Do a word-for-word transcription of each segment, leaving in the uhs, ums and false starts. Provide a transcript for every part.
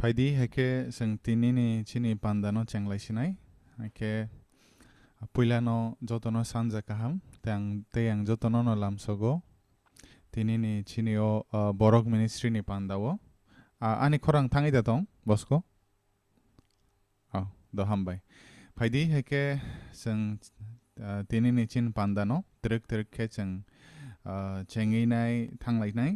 Phaidi, hai khe chwng tinini chini panda no chenglai sinai. Hai khe puila no joto no sanja kaham, tei ang, tei ang joto no no lamsogo. Tinini chini o, ah, Borok Ministry ni panda o. Ah, ani khorang thangwi da tong, bosko? Oh, do hambai. Phaidi, hai khe chwng, ah, tinini chin panda no twrwk twrwk khe chwng, ah, chengwi nai, thanglai nai.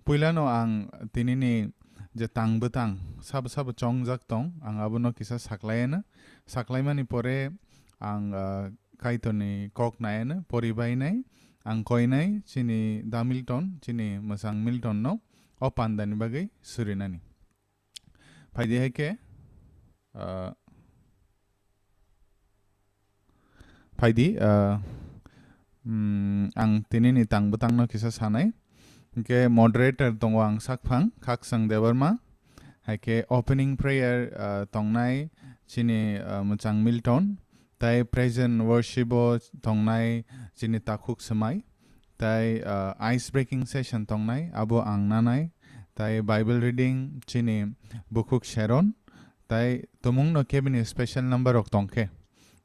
Puila no ang tinini je tang bwtang sabo sabo chongjak tong, ang abo no kisa saklai ano. Saklai mani pore ang, ah, Kaitor ni kok nai ano, pori bai nai, ang koi nai, chini Da Milton, chini mwchang Milton no o panda ni bagwi suri nani. Phaidi hai khe, ah, phaidi, ah, mm, ang tinini tang bwtang no kisa sanai. Hwnkhe moderator tongo ang sakphang, Khaksang Debbarma. Hai khe opening prayer, ah, tongnai chini, ah, mwchang Milton. Tai present worship o tongnai chini takhuk swmai. Tai, ah, ice breaking session tongnai, abo ang nanai. Tai Bible reading chini bukhuk Sharon. Tai tumung no kebini special number rok tongkhe.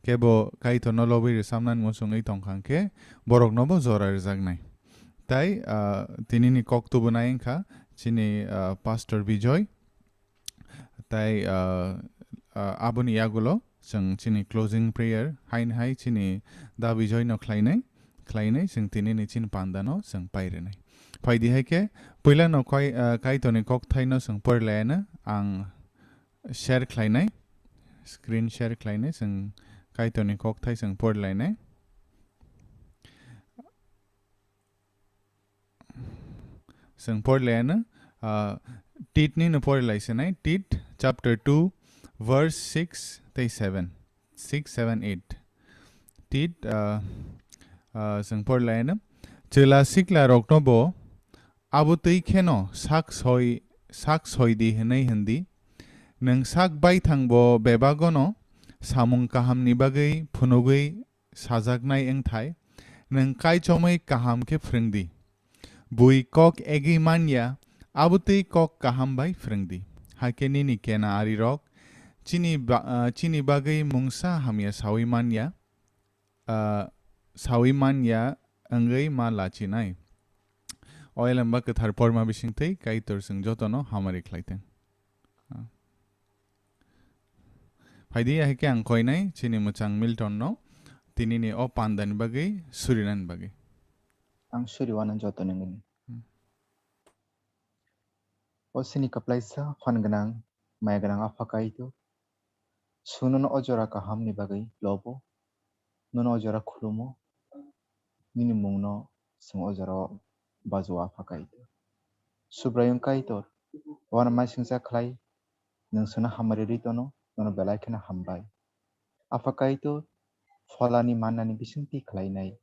Kebo Kaitor no lobwi rwchapnani muchungwi tongkha khe borok no bo jora rwjaknai. Tai, ah, tinini kok tubunai wngkha chini, ah, Pastor Bijoy. Tai, ah, ah, aboni yagulo chwng chini closing prayer haino hai chini Da Bijoy no khlainai, khlainai chwng tinini chini panda no chwng pairinai. Phaidi hai khe puila no koi, ah, Kaitor ni kok thai no chwng porilaino ang share khlainai, screen share khlainai chwng Kaitor ni kok thai chwng porilainai. Chwng porilaino, ah, Tit ni no porilai sinai, Tit chapter two, verse six tei seven, six, seven, eight. Tit, ah, ah, chwng porilaino, chwla sikla rokno bo abo twi kheno sak soi, sak soi di hwnwi hwn di. Nwng sak baithang bo bebagono samung kahamni bagwi phunugwi sajaknai wngthai, nwng kaichomwi kaham khe phrwng di. Bui kok egwi man ya, abo twi kok kaham bai phrwng di. Hakhe nini kena arirok chini ba-, ah, chini bagwi mungsa hamya saui man ya, ah, saui man ya wngwi ma lachinai. O elem ba kwthar porma bisingtwi Kaitor chwng jotono hamari khlaithwng. Ah. Phaidi, ahai khe ang koinai chini mwchang Milton no tinini o panda ni bagwi surinani bagwi. Ang suri wana joto nangani. Hmm. O sini kaplaisa phan gwnang, maya gwnang Apha Kaitor. Chwng nono o jora kaham ni bagwi lobo, nono o jora khulumo, nini mungno chwng o jora o bajo Apha Kaitor. Subraiyung Kaitor, wana maisingsa khlai, nwng chwngno hamari rwi tono, nono belai kheno hambai. Apha Kaitor, pholani mannani bisingtwi khlainai.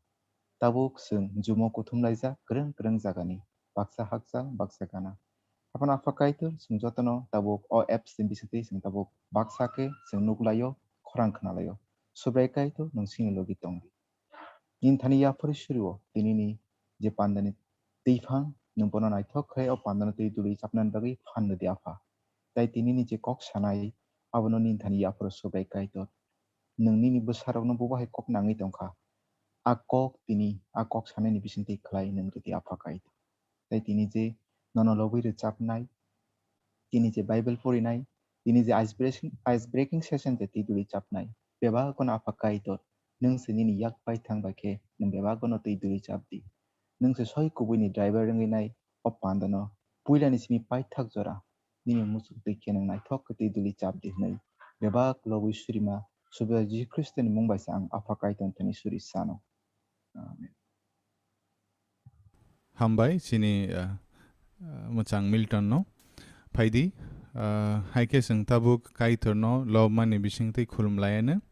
Tabuk chwng jumo kuthumlaijak kwrwng kwrwng jagani, baksa hakchal, baksa gana. Aphano Apha Kaitor, chwng jotono tabuk o apps ni bisingtwi chwng tabuk baksa khe chwng nuklaio, khorang khnalaio. Subrai Kaitor, nwng chini logi tongdi. Nini thani yaphuru surio, tinini je pandani twiphang, nwng bono naithok khe o pandano twi duli chapnani bagwi phan rwdi Apha. Tai tinini je kok sanai, abono nini thani yaphuru Subrai Kaitor. Nwng nini bwsarokno bubo hai kok nangwi tongkha. A kok tini, a kok sanaini bisingtwi khlai nwng rwdi Apha Kaitor. Tai tini je nono lobwi rwchapnai, tini je Bible porinai, tini je ice breaking, ice breaking session je twi duli chapnai, bebagono Apha Kaitor, nwng se nini yak pai thang bai khe nwng bebagono twi duli chapdi. Nwng se soi kubuini driver wngwi nai o pandano puilani simi paithak jora nini muchuk twi khe nwng naithok khe twi duli chapdi hwnwi bebak lobwi surima Subrai Jisu Khristoni mung bai se ang Apha Kaitorni thani suri sano. Amen. Hambai chini, ah, ah, mwchang Milton no. Phaidi, ah, hai khe chwng tabuk Kaitor no lobmani bisingtwi khulum laiano.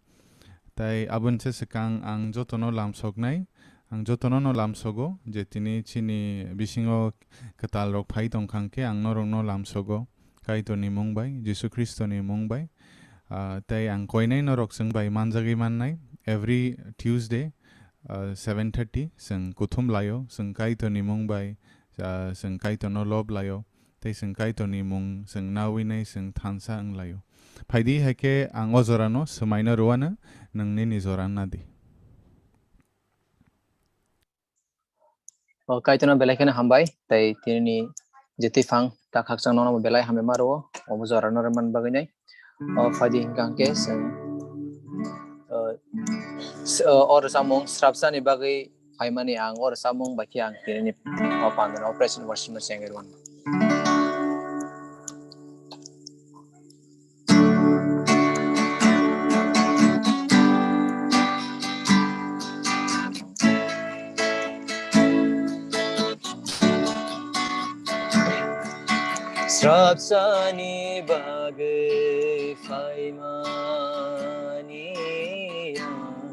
Tai aboni se swkang ang jotono lamsoknai, ang jotono no lamsogo je tini chini bisingo kwtal rok phai tongkha hwnkhe ang norok no lamsogo Kaitor ni mung bai, Jisu Khristo ni mung bai. Ah, tai ang koinai norok chwng bai manjagwi mannai every Tuesday, ah, seven thirty, chwng kuthum laio, chwng Kaitorni mung bai, ah, chwng Kaitorno lob laio. tei chwng Kaitorni mung chwng naui nai chwng thansa wng lai-o. Phaidi, hai khe ang o jorano swmaino rwano, nwng nini jora nadi. O Kaitorno belai kheno hambai, tei tinini je twiphang ta khakchang nono belai hambai ma rwo, obo jorano rwmani bagwi nai. O phaidi hwnkha hwnkhe chwng, o, s-, o, o rwchapmung srapsani bagwi phaimani ang o rwchapmung bai khe ang tinini o pandano operation worship no chengwi rwmani. Srapsani bagwi phaimani ang,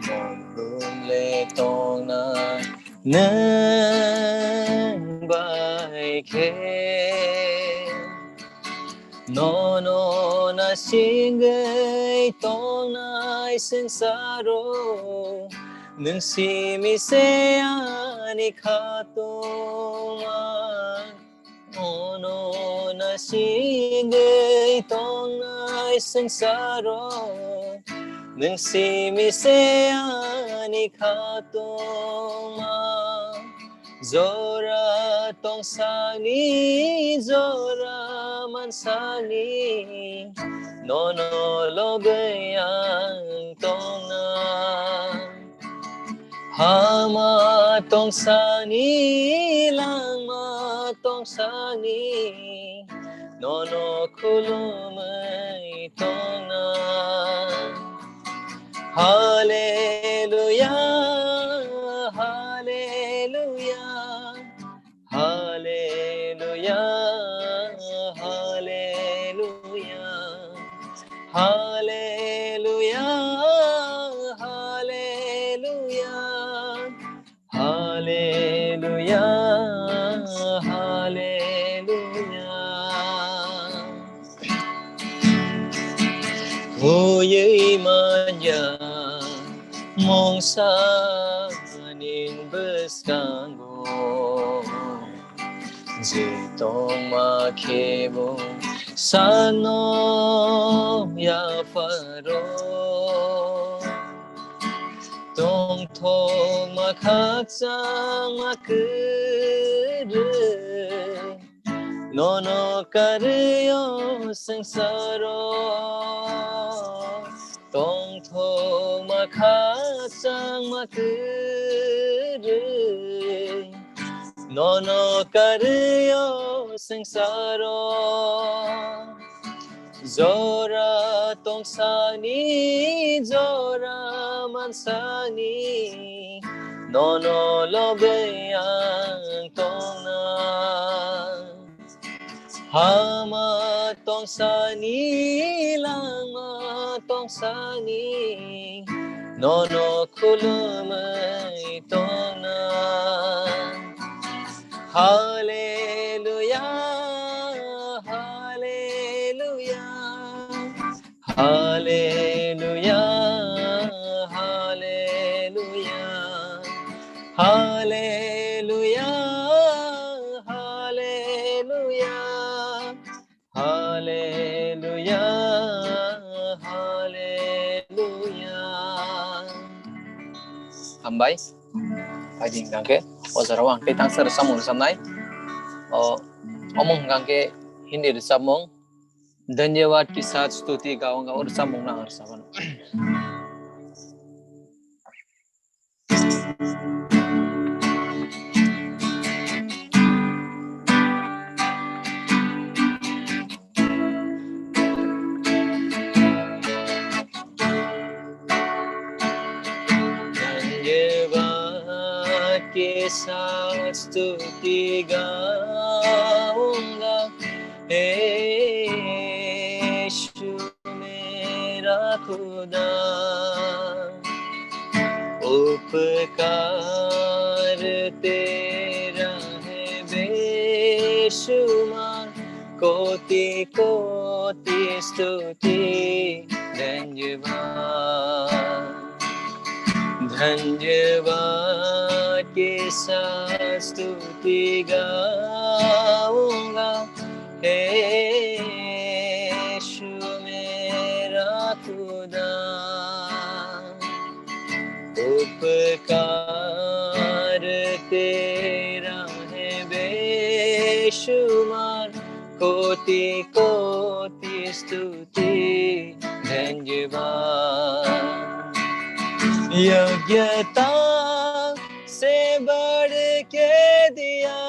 monthum le tongna nwng bai khe. Nono nasingwi tongnai swngsaro, nwng simi se ani khatungma. Nono nasingwi tongnai swngsaro, nwng simi se ani khatungma. Jora tongsani, jora mansani, nono logwi ang tongna. Hama tongsani, langma tongsani, nono khulumwi tongna. Hallelujah, hallelujah, hallelujah, hallelujah, hallelujah, hallelujah. Hallelujah, hallelujah. Huyui manya mungsa ning bwskango. Je tongma khebo sakno yapharo. Tongthokma khakchangma kwrwi, nono karwi o swngsaro. Tongthokma khakchangma kwrwi, nono karwi o swngsaro. Jora tongsani, jora mansani, nono logwi ang tongna. Hama tongsani, langma tongsani, nono khulumwi tongna. Hallelujah, hallelujah, hallelujah, hallelujah, hallelujah, hallelujah. Hallelujah, hallelujah. Hambai. Phaidi hwnkha khe o jorao ang tei tangsa rwchapmung rwchapnai. O, omo hwnkha khe Hindi rwchapmung. Dhanyavad ke saath stuti gaunga, o rwchapmung no ang rwchapmano. धन्यवाद के साथ स्तुति गाऊंगा, हे यीशु मेरा खुदा। उपकार तेरा है बेशुमार, कोटि कोटि स्तुति धन्यवाद। धन्यवाद के साथ स्तुति गाऊंगा, हे यीशु मेरा खुदा। उपकार तेरा है बेशुमार, कोटि कोटि स्तुति धन्यवाद। योग्यता से बढ़ के दिया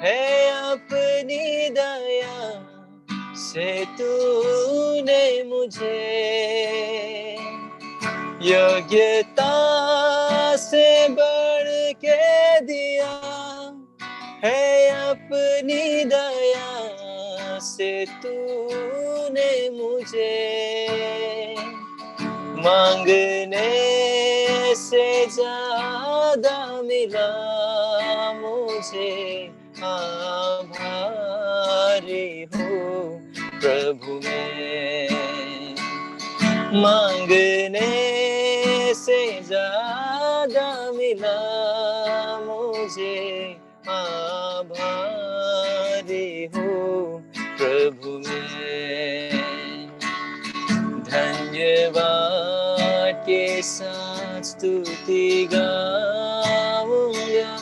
है अपनी दया से तूने मुझे। योग्यता से बढ़ के दिया है अपनी दया से तूने मुझे। मांगने से ज्यादा मिला मुझे, आभारी हूँ प्रभु मैं। मांगने से ज्यादा मिला मुझे, आभारी हूँ प्रभु मैं। धन्यवाद के साथ स्तुति गाऊंगा,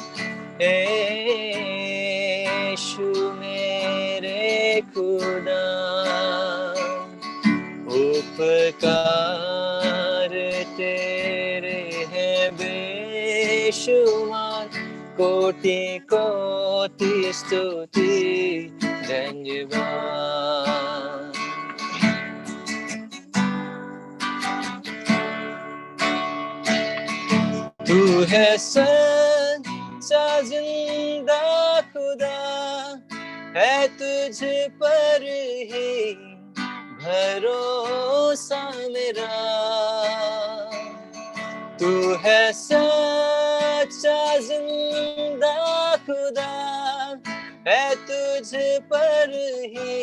हे यीशु मेरे खुदा। उपकार तेरे हैं बेशुमार, कोटि कोटि स्तुति धन्यवाद। तू है सच्चा जिंदा खुदा, है तुझ पर ही भरोसा मेरा। तू है सच्चा जिंदा खुदा, है तुझ पर ही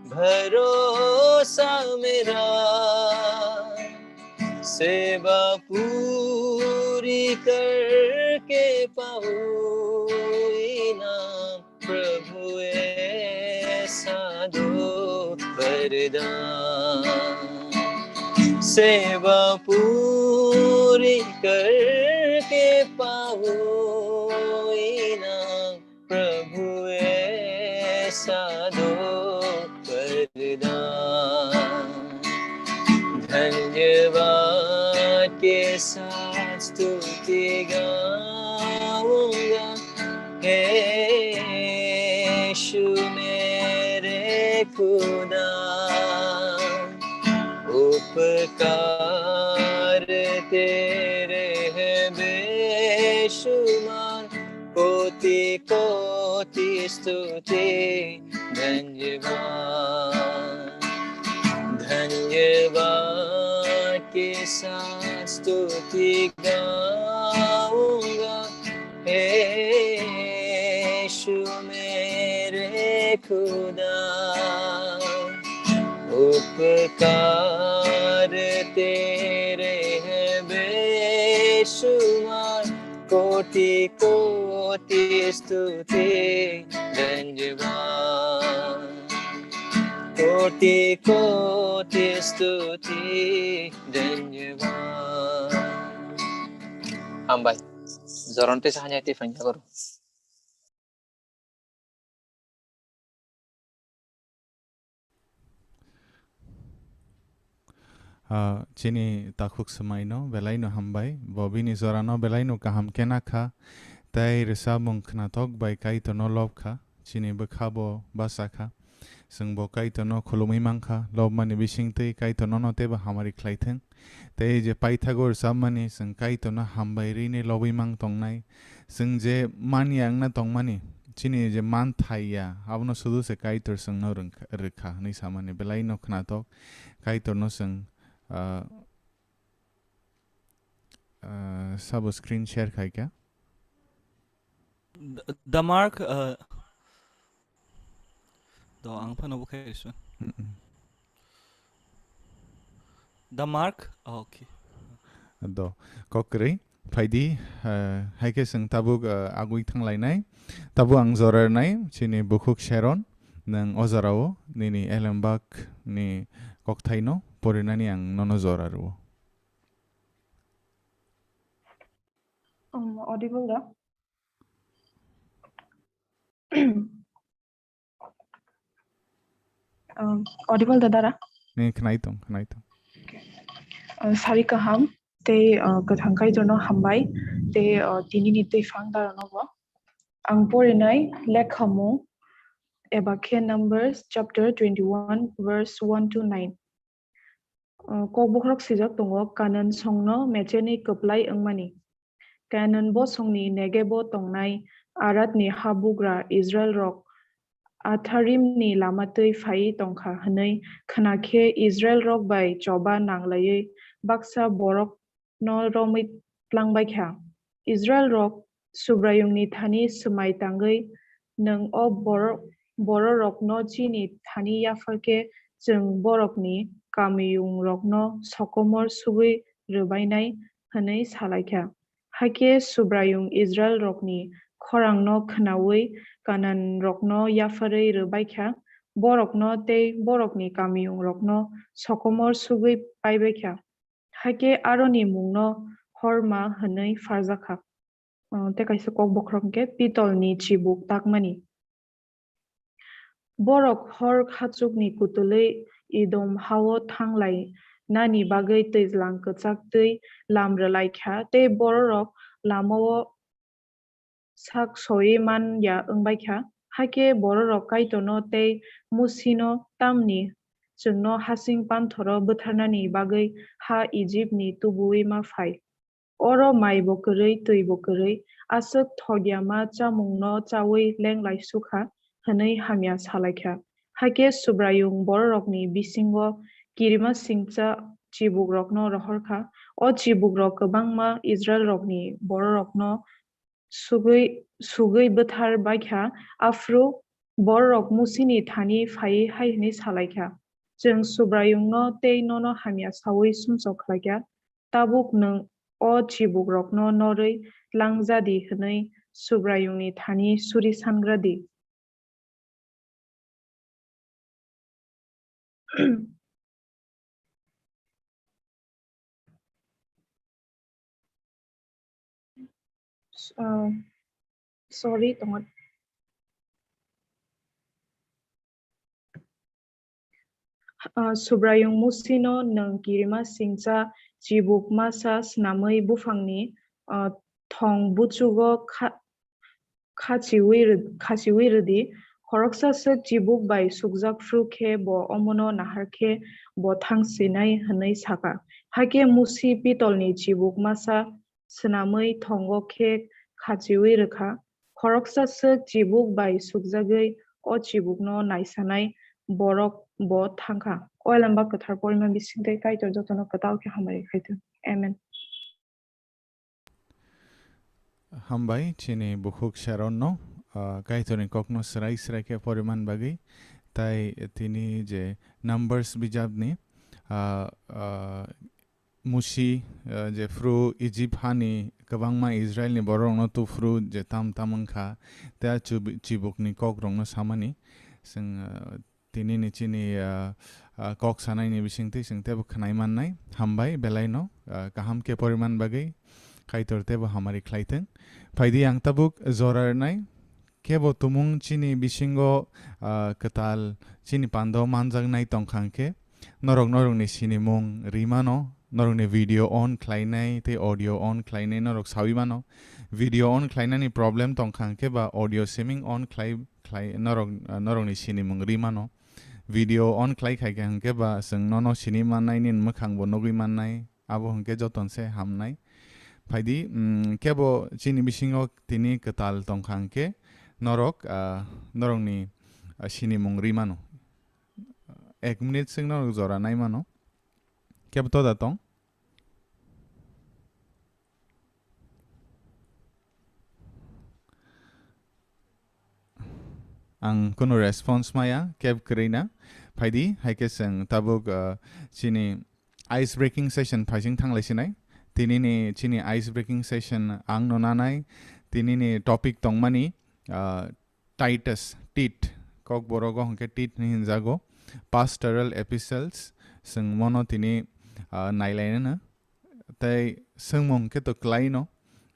भरोसा मेरा। सेवा पूरी करके पाऊँ इनाम, प्रभु ऐसा दो वरदान। सेवा पूरी करके पाऊँ इनाम, प्रभु ऐसा दो वरदान। धन्यवाद के साथ स्तुति गाऊंगा, हे यीशु मेरे खुदा। उपकार तेरे हैं बेशुमार, कोटि कोटि स्तुति धन्यवाद। धन्यवाद के साथ स्तुति गाऊंगा, हे यीशु मेरे खुदा। उपकार तेरे हैं बेशुमार, कोटि कोटि स्तुति धन्यवाद। कोटि कोटि स्तुति धन्यवाद। Hambai. Joron tei sahanya tei phanya goro. Ah, chini takhuk swmaino belaino hambai, bo bini jorano belaino kaham khe nakha, tei rwchapmung khnathok bai Kaitorno lobkha, chini bwkhabo bachakha. Chwng bo Kaitorno khulumwi mankha, lobmani bisingtwi Kaitor nono teibo hamari khlaithwng. Tei je paithago rwchapmani chwng Kaitorno hambai rwini lobwi mang tongnai. Chwng je manya wngna tongmani, chini je manthai ya, abono sudu se Kaitor chwngno rwngkha-, rwkha hwnwi samani belaino khnathok. Kaitorno chwng, ah, ah, sabo screen share khaikha. The, the mark, uh, do ang phano bo khai rwsong. Mm-mm. The mark, oh, okay. Do, kokrwi. Phaidi, eh, hai khe chwng tabuk, eh, agwi thanglainai. Tabuk ang jora rwnai, chini bukhuk Sharon, nwng o jorao nini elembak ni kokthaino porinani ang nono jora rwo. Um, audible da? Um, audible da, dara? Ni khnai tong, khnai tong. Uh, sari kaham, tei, uh, kwthang Kaitorno hambai, tei, uh, tinini twi phang dara nobo. Ang porinai lekhamung eba khe Numbers chapter twenty-one, verse one to nine. Uh, kok bokhorok swijak tongo, Kanan songno mecheni kwplai wngmani. Kanan bosongni Negebo tongnai Aradni habugra Israilrok Atharimni lama twi phaiwi tongkha hwnwi khna khe Israilrok bai choba nanglaiwi baksa borokno romwi tlangbaikha. Israilrok Subraiyungni thani swmai tangwi, "Nwng o bor-, bororokno chini thani yaphar khe chwng borokni kamiyungrokno sokomor sugwi rwbainai," hwnwi salaikha. Hakhe Subraiyung Israilrokni khorangno khnaui Kananrokno yapharwi rwbaikha, borokno tei borokni kamiyungrokno sokomor sugwi paibaikha. Hakhe aroni mungno Horma hwnwi pharjakha. Uh, tei kaisa kok bokhorok hwnkhe pitolni chibuk takmani. Borok hor khachukni kutulwi Edom hao thang lai nani bagwi twijlang kwchak twi lam rwlai kha, tei bororok lamao sak soui man ya wng bai kha. Hakhe bororok Kaitorno tei Musino, "Tamni chwngno hasing panthoro bwtharnani bagwi ha Ijipni tubuui ma phai? Oro mai bo kwrwi, twi bo kwrwi, aswk thokyama chamungno chaui leng lai su kha," hwnwi hamya sa lai kha. Hakhe Subraiyung bororokni bisingo kirima singcha chibukrokno rohor kha. O chibukrok kwbangma Israilrokni bororokno sugwi, sugwi bwthar bai kha, aphuru bororok Musini thani phaiwi hai hwnwi sa lai kha, "Chwng Subraiyungno tei nono hamya saui sumsok khlai kha, tabuk nwng o chibukrokno norwi tlangjadi hwnwi Subraiyungni thani suri sangra di." S-, ah, sorry, tongo. Ah, Subraiyung Musino, "Nwng kirima singcha chibuk masa snamwi buphangni, ah, thong buchugo kha-, khachiui rw-, khachiui rwdi. Khoroksa swk chibuk bai sukjak phru khe bo omono nahar khe bo thang sinai," hwnwi sa kha. Hakhe Musi pitolni chibuk masa swnamwi thongo khe khachiui rwkha. Khoroksa swk chibuk bai sukjagwi o chibukno naisanai borok bo thangkha. O elembak kwthar porima bisingtwi Kaitor jotono kwtal khe hamari khai thung. Amen. Hambai chini bukhuk Sharonno, ah, Kaitorni kokno srai srai khe poriman bagwi, tai tini je Numbers bijapni, ah, ah, Musi, ah, je phru Ijip hani kwbangma Israilni bororokno tuphru je tam tam wngkha, tei a chubi-, chibukni kokrokno samani. Chwng, ah, Tini ni chini, ah, ah, kok sanaini bisingtwi chwng teibo khwnai mannai. Hambai belaino, ah, kaham khe poriman bagwi Kaitor teibo hamari khlai thung. Phaidi ang tabuk jora rwnai. Kebo tumung chini bisingo, ah, kwtal chini pando manjaknai tongkha hwnkhe norok norokni sinimung rimano, norokni video on khlainai tei audio on khlainai norok saui mano. Video on khlainani problem tongkha hwnkhe ba audio siming on khlai khlai norok, norokni sinimung ri mano. Video on khlai khai khe hwnkhe ba chwng nono sini mannai, nini mwkhang bo nugwi mannai, abo hwnkhe joton se hamnai. Phaidi, mm, kebo chini bisingo tini kwtal tongkha hwnkhe norok, ah, norokni, ah, sinimung ri mano. Ek minute swk norok jora nai mano. Kebo toda tong? Ang kunu response maya, keb kwrwi na. Phaidi, hai khe chwng tabuk, uh, chini ice breaking session phaising thanglai sinai. Tinini chini ice breaking session ang no nanai. Tinini topic tongmani, ah, Titus, Tit, Kokborok o hwnkhe Tit hinwi hinjago. Pastoral epistles, chwng mono tini, ah, nailainano. Tei swngmung khe to klaino,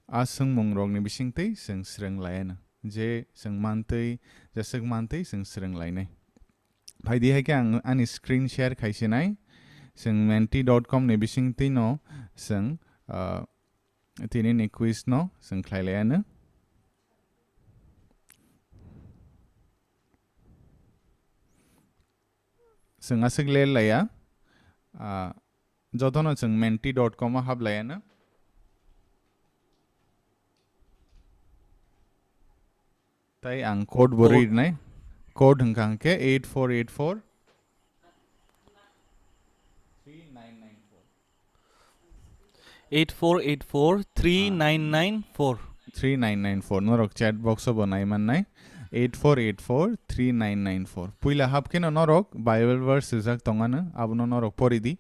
a swngmungrokni bisingtwi chwng swrwnglaino. Je chwng mantwi, jeswk mantwi chwng swrwnglainai. Phaidi hai khe ang ani screen share khaisinai. Chwng menti dot com ni bisingtwino chwng, ah, tinini quiz no chwng khlai laiano. Chwng aswk le laiya. Ah, jotono chwng menti dot com o hap laiano. Tai ang code bo Code. Rinai. Code hwnkha hwnkhe eight four eight four three nine nine four. Eight four eight four three nine nine four. Three nine nine four. Norok chat box o bo nai mannai. Eight four eight four three nine nine four. Puila hap kheno norok Bible verse rijak tongano. Abono norok pori di.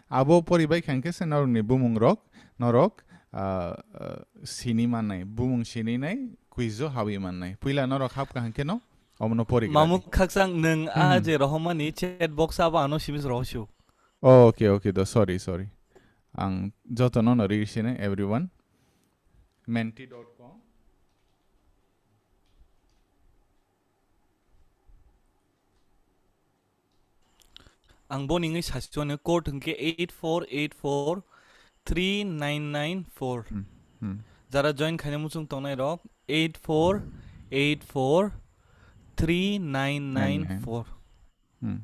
Abo poribai khankhe se norokni bumungrok, norok, ah, ah, sini mannai, bumung sininai, quiz o habwi mannai. Puila norok hap khankhe no, omono pori Mamuk gradi. Khakchang nwng a Hmm. je rohormani chat box abo ano simis rohosio. Oh, okay, okay, do, sorry, sorry. Ang jotono no ri sini, everyone. Menti dot com. Ang bo ningwi saswano code hwnkhe eight four eight four three nine nine four. Hmm, hmm. Jara join khaina muchung tongnai rok eight four eight four three nine nine four. Hmm.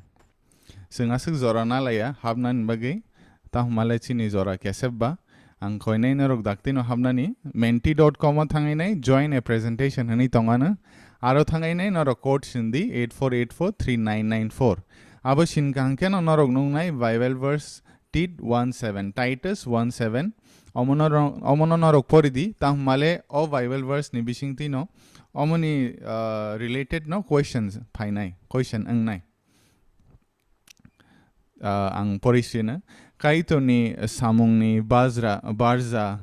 Chwng aswk jora nalaiya hapnani bagwi, tamo le chini jora kesep ba. Ang khoinai norok daktino hapnani menti dot com o thangainai join a presentation hwnwi tongano. Aro thangainai norok code sindi eight four eight four three nine nine four. Abo sin kaham kheno norok nungnai Bible verse Tit one seven, Titus one seven. Omono ro-, omono norok pori di, tamo le o Bible verse ni bisingtwi no omoni, ah, related no questions phainai, question wngnai. Ah, ang pori sino. Kaitorni samungni bajra, barja,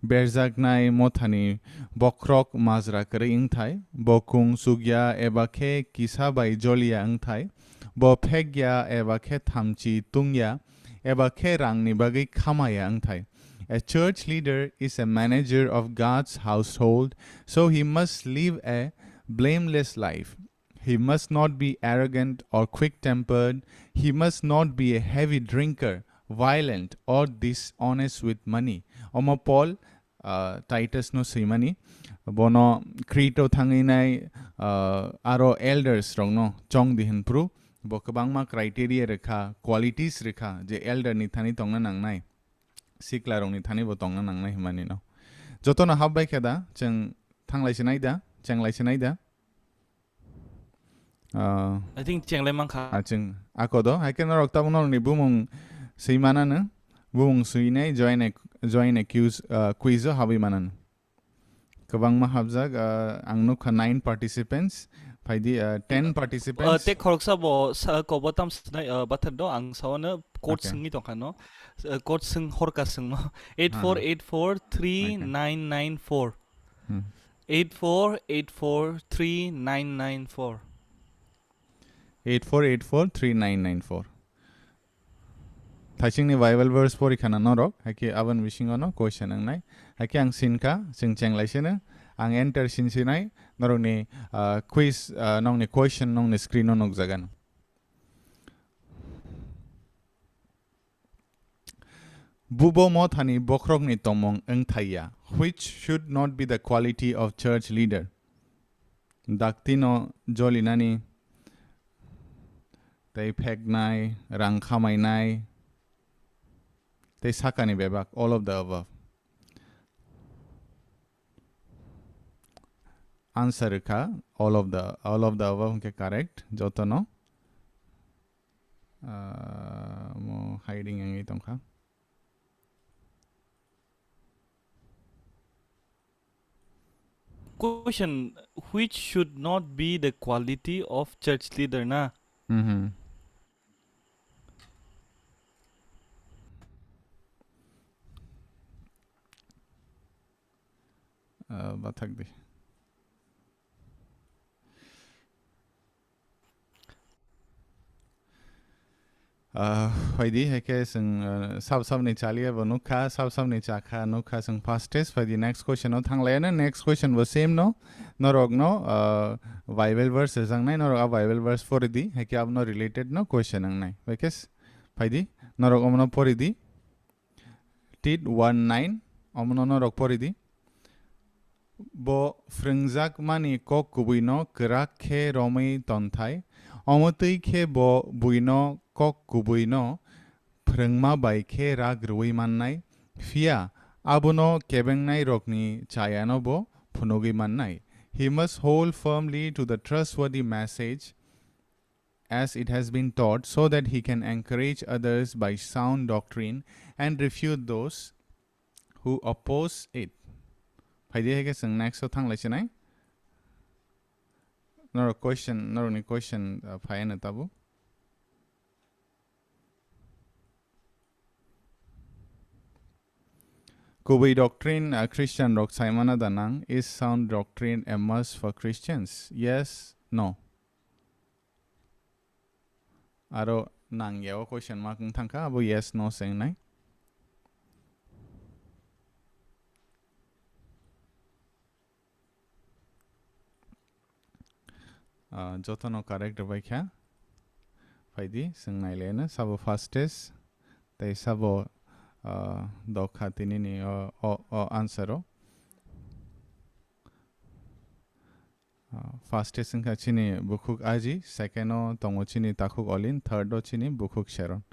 berjaknai mothani bokhorok majra kwrwi wngthai, bo kung chukya eba khe kisa bai joliya wngthai, bo phekya eba khe thamchi tungya, eba khe rangni bagwi khamaya wngthai. A church leader is a manager of God's household, so he must live a blameless life. He must not be arrogant or quick-tempered. He must not be a heavy drinker, violent, or dishonest with money. Omo Paul, ah, Titus no swimani. Bono Crete o thangwi nai, ah, aro elders rokno chong di hwn phru. Bo kwbangma criteria rwkha, qualities rwkha, je elder ni thani tongna nangnai, sikla rokni thani bo tongna nangnai hwnmani no. Jotono hap bai khe da, chwng thanglai se nai da, chenglai se nai da. Ah, I think chenglai mankha. Ah, chwng ako do, hai khe norok tabuk norokni bumung swi manano, bumung swinai join a, join a quiz, ah, quiz o habwi manano. Kwbangma hapjak, ah, ang nukha nine participants, phaidi, ah, ten participants. Ah, te khoroksa bo sa-, kobo tam sinai, ah, bathar do, ang sawano code Okay. Swngwi tongkha no. Ah, code swng horka swngno. Eight four eight four three nine nine four. Hmm. Eight four eight four three nine nine four. Eight four eight four three nine nine four. Thaisingni Bible verse porikha na norok, hai khe aboni bisingo no question wngnai. Hai khe ang sinkha, chwng chenglai sino, ang enter sin sinai, norokni, ah, quiz, ah, nongni question nongni screen o nukjagan. Bubo mothani bokhorokni tongmung wngthaiya, which should not be the quality of church leader. Daktino jolinani, tei pheknai, rang khamainai, tei sakani bebak, all of the above. Answer wngkha all of the, all of the above hwnkhe correct, jotono. Ah, mo hiding wngwi tongkha. Question, which should not be the quality of church leader na? Mhm. bathak di. Ah, phaidi, hai khe chwng, ah, sab sabni chaliya bo nukha, sab sabni chakha nukha chwng fastest. Phaidi next question o thanglaiya no, next question bo same no, norok no, ah, Bible verse rwjaknai, norok a Bible verse pori di, hai khe abono related no question wngnai. Hai khe s-, phaidi, norok omono pori di. Tit one nine, omono norok pori di. Bo phrwngjakmani kok kubuino kwrak khe romwi tonthai, omo twi khe bo buino kok kubuino phrwngma bai khe rak rwui mannai, phiya abono kebengnairokni chayano bo phunugwi mannai. He must hold firmly to the trustworthy message as it has been taught, so that he can encourage others by sound doctrine and refute those who oppose it. Phaidi hai khe chwng next o thanglai sinai. Norok question, norokni question, uh, phai ano tabuk. Kubui doctrine, uh, Christian rok saimana da nang, is sound doctrine a must for Christians? Yes, no. Aro nangya o question mark wng thangkha, abo yes no se wngnai. Ah, jotono correct rwbai kha. Phaidi, chwng nailaino sabo fastest, tei sabo, ah, dokha tinini o, o, o answer o. Ah, fastest wngkha chini bukhuk Aji, second o tongo chini takhuk Olin, third o chini bukhuk Sharon.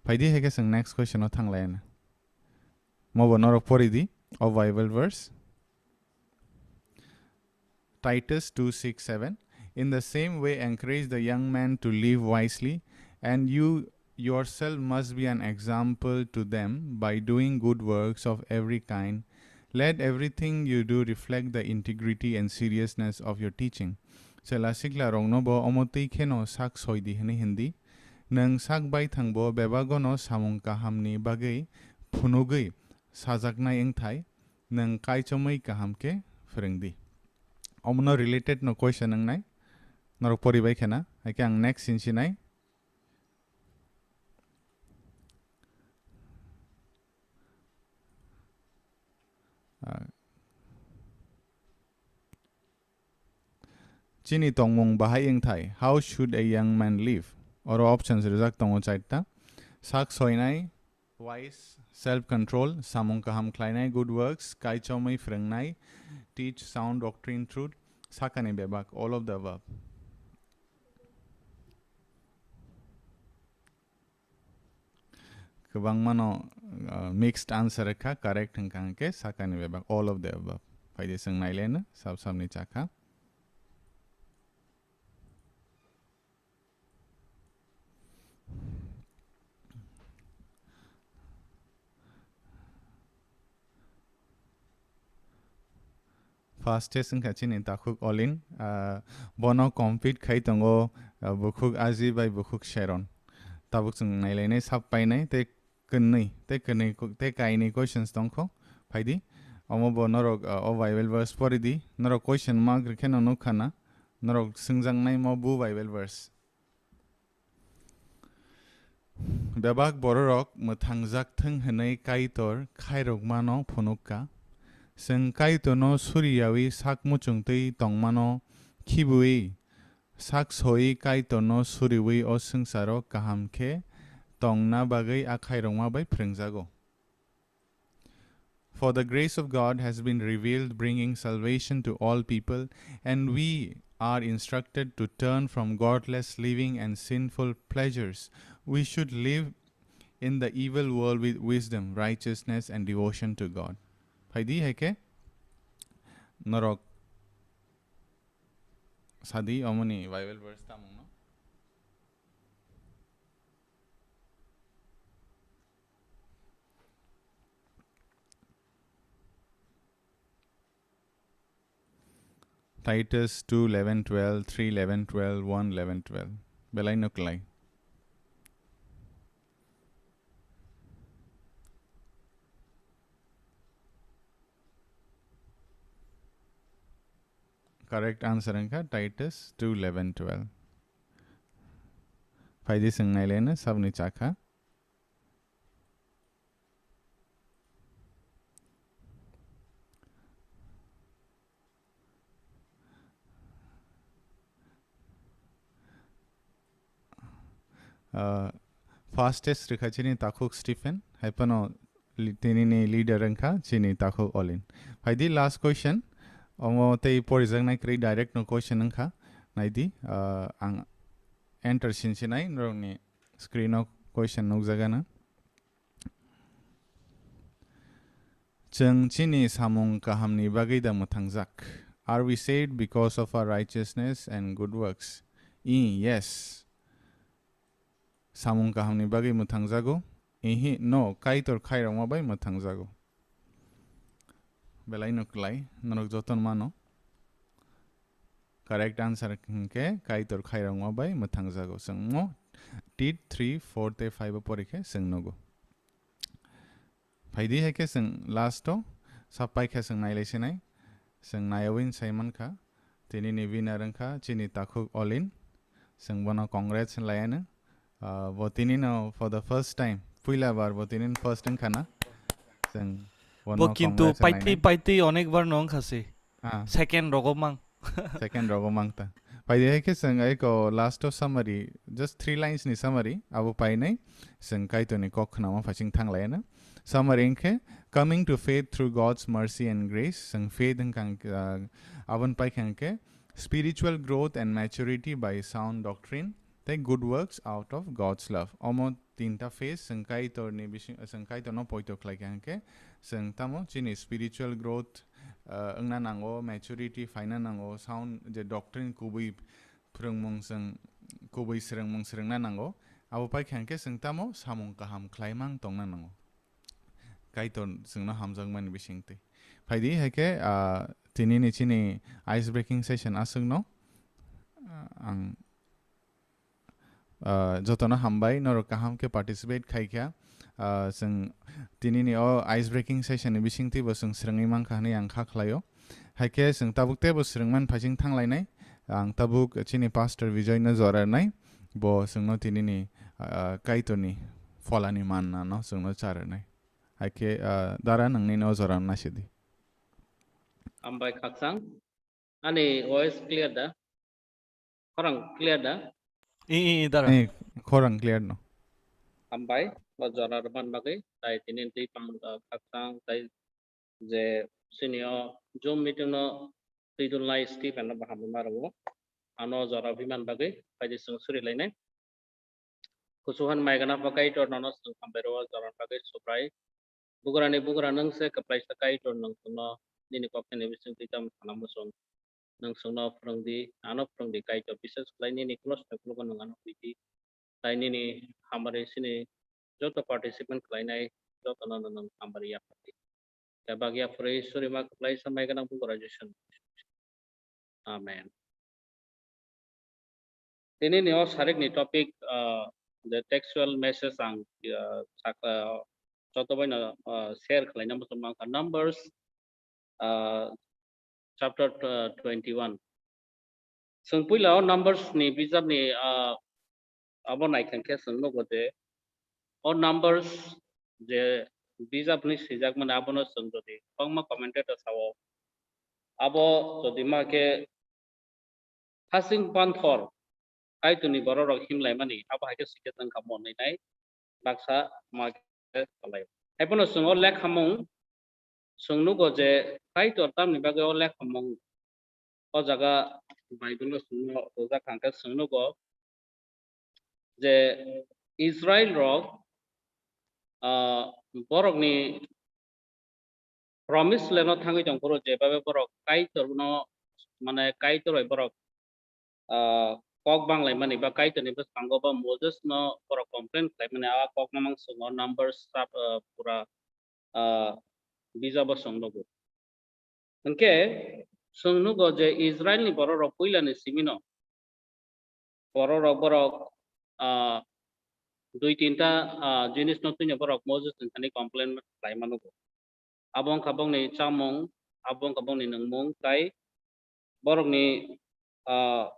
Phaidi hai khe chwng next question o thanglaiano. Mobo norok pori di, o Bible verse. Titus two six seven. In the same way, encourage the young man to live wisely, and you yourself must be an example to them by doing good works of every kind. Let everything you do reflect the integrity and seriousness of your teaching. Chwla sikla rokno bo omo twi kheno sak soi di hwnwi hindi. Nwng sak baithang bo bebagono samung kahamni bagwi phunugwi sajaknai wngthai, nwng kaichomwi kaham khe phrwng di. Omono related no question wngnai, norok poribai khena, hai khe ang next sinsinai. Ah. Chini tongmung bahai wngthai, how should a young man live? Oro options rijak tongo charta. Sak soinai, wise, self control, samung kaham khlainai, good works, kaichomwi phrwngnai, teach sound doctrine, truth, sakani bebak, all of the above. Kwbangmano, uh, mixed answer wngkha, correct wngkha hwnkhe sakani bebak, all of the above. Phaidi chwng nailaino, sab sabni chakha. Fastest wngkha chini takhuk Olin, ah, bono compete khai tongo, ah, bukhuk Aji bai bukhuk Sharon. Tabuk chwng nailainai sab painai tei kwnwi, tei kwnwi, tei kainwi questions tongkho, phaidi. Omo bo norok, ah, o Bible verse pori di, norok question mark rwkhe no nukha na, norok swngjaknai mo bu Bible verse. Bebak bororok mwthangjak thwng hwnwi Kaitor khairokmano phunukha. Chwng Kaitorno suriyawi sak muchungtwi tongmano khibiwi, sak soi Kaitorno suriwi o swngcharo kaham khe tongna bagwi a khairokma bai phrwngjago. For the grace of God has been revealed, bringing salvation to all people, and we are instructed to turn from godless living and sinful pleasures. We should live in the evil world with wisdom, righteousness, and devotion to God. Phaidi hai khe norok sadi omoni Bible verse tamungno. Titus two eleven twelve, three eleven twelve, one eleven twelve. Belai no klai. Correct answer wngkha Titus two eleven twelve. Phaidi chwng nailaina sabni chakha. Ah, fastest rikha chini takhuk Stephen, hai phano li-, tini ni leader wngkha chini takhuk Olin. Phaidi last question, omo tei porijaknai kwrwi direct no question wngkha. Naidi, ah, ang enter sinsinai norokni screen o question nukjagana. Chwng chini samung kahamni bagwi da mwthangjak? Are we saved because of our righteousness and good works? Ih, yes. Samung kahamni bagwi mwthangjago? Ihi, no, Kaitor khairokma bai mwthangjago. Belai no klai, norok jotono mano. Correct answer hwnkhe Kaitor khairokma bai mwthangjago. Chwngno Tit three, four tei five o porikhe chwng nugo. Phaidi hai khe chwng last o sapai khe chwng nailai sinai. Chwng naiwi sai mankha. Tini ni winner wngkha chini takhuk Olin. Chwng bono congrats hinlaiano. Ah, bo tini no for the first time, puila bar bo tini first wngkha na. Chwng bono Bo kintu congrats paitwi hinlainai. Paitwi onek bar no wngkha se. Ah. Second rogo mang. Second rogo mang ta. Phaidi hai khe chwng eko last o summary, just three lines ni summary, abo painai chwng Kaitor ni kok khnama phaising thanglaina. Summary wngkhe, coming to faith through God's mercy and grace, chwng faith wngkha hwnkhe, ah, aboni paikha hwnkhe, spiritual growth and maturity by sound doctrine, tei good works out of God's love. Omo tinta phase, chwng Kaitor ni bising, chwng Kaitor no poito khlai kha hwnkhe, chwng tamo chini spiritual growth, ah, wngna nango, maturity phaina nango, sound je doctrine kubui phwrwngmung chwng kubui swrwngmung swrwngna nango. Abo paikha hwnkhe chwng tamo samung kaham khlaimang tongna nango. Kaitor chwngno hamjakmani bisingtwi. Phaidi hai khe, ah, tini ni chini ice breaking session aswkno, ah, ang Ah, jotono hambai, norok kaham khe participate khai kha. Ah, chwng tini ni o ice breaking session ni bisingtwi bo chwng swrwngwi mankha hwnwi ang kha khlaio. Hai khe chwng tabuk teibo swrwngmani phaising thanglainai. Ang tabuk chini pastor Bijoy no jora rwnai. Bo chwngno tini ni, ah, Kaitor ni phola ni manna no chwngno cha rwnai. Hai khe, ah, dara nwngni no jora no naisidi. Hambai khakchang. Ani voice clear da? Khorang clear da? I, i, i, dara. Eh, khorang clear no. Hambai, bo jora rwman bagwi, tai tini twi pang, uh, khakchang, tai je sini o Zoom meeting no twi dulnai Stephen no baham rwma rwo. Ano jora rwman bagwi, phaidi chwng suri lainai. Kusuhan maigana pha Kaitor nono chwng hambai rwo, joran bagwi Subrai. Bugrani bugra nwng se kwplaisa Kaitor, nwng chwngno nini kokthaini bisingtwi tamo sana muchung. Nwng chwngno phwrwng di, ano phwrwng di Kaitor, bises khlai nini close ni khulugo nwng ano hwi di. Tai nini hamari sini joto participant khlainai jotono nwng hamari yaphardi. Kebak yapharwi surima kwplaisa maigana bugra Jisu. Amen. Tini ni o sarik ni topic, uh, the textual message ang, uh, sak-, uh, joto bai no, uh, share khlai na muchung mang kha. Numbers, uh, chapter, uh, twenty-one. Chwng puila o Numbers ni bijap ni, uh, abo nai kha khe chwng nugo je o Numbers je bijap ni swijak mani abono chwng jodi kwbangma commentator sao, abo jodi ma khe hasing panthor Kaitorni bororok himlaimani, abo hai khe sikhe tong kha monwi nai baksa ma khe salai. Haiphano chwng o lekhamung chwng nugo je Kaitor tamni bagwi o lekhamung o jaga Bible o chwngno rwjak hwnkhe chwng nugo je Israel rok, ah, borokni promise land o thangwi tong phuru jebabe borok Kaitorno, mane Kaitor bai borok, ah, kok banglaimani ba Kaitorni bwskango ba Moses no borok complain khlaimani, a kok mamang chwng o Numbers chap-, ah, pura, ah, bijabo chwng nugo. Hwnkhe chwng nugo je Israilni bororok puilani simino bororok, borok, ah, dui tinta, ah, jinisno twino borok Moses ni thani complain khlai mano. Abo wngkha bongni chamung, abo wngkha bongni nungmung, tai borokni, ah,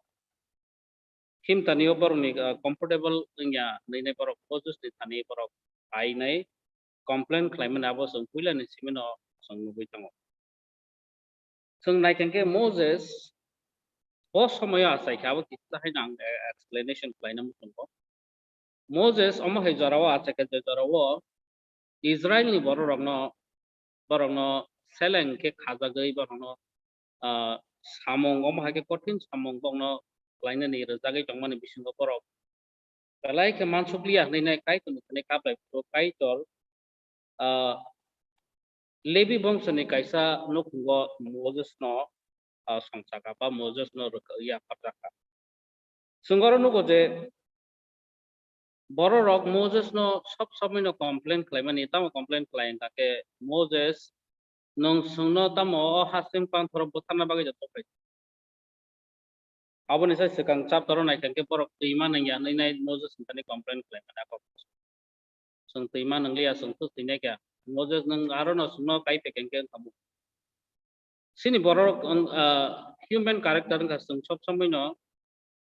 himtani o borokni, ah, comfortable wngya hinwi borok Moses ni thani borok painai complain khlaimani abo chwng puila ni simi no chwng nugwi tongo. Chwng naithang khe Moses bo somoyo achai khe abo kisa haino ang, eh, explanation khlaina muchungo. Moses omo hai jorao achai khe je jorao Israel ni bororokno, borokno seleng khe khajagwi borokno, ah, samung omo hai khe kothin samung bokno khlainani rwjagwi tongmani bisingo borok belai khe mansukliya hinwi nai Kaitorni thani kaplai phuru Kaitor, ah, Lebi bongsoni kaisa nukhungo Moses no, ah, songchakha ba Moses no rwkha-, yapharjakha. Chwng oro nugo je bororok Moses no sob somoi no complain khlaimani, tamo complain khlai wngkha khe Moses nwng chwngno tamo o hasing panthoro butharna bagwi joto phai. Aboni sai swkang chapter o naithang khe borok twima nangya hinwi nai Moses ni thani complain khlai mani a kok. Chwng twima nangliya, chwng thus thwinai kha. Moses nwng aro no chwngno kai pekeng khe wngkha mu. Chini borok wng, ah, human character wngkha chwng sob somoi no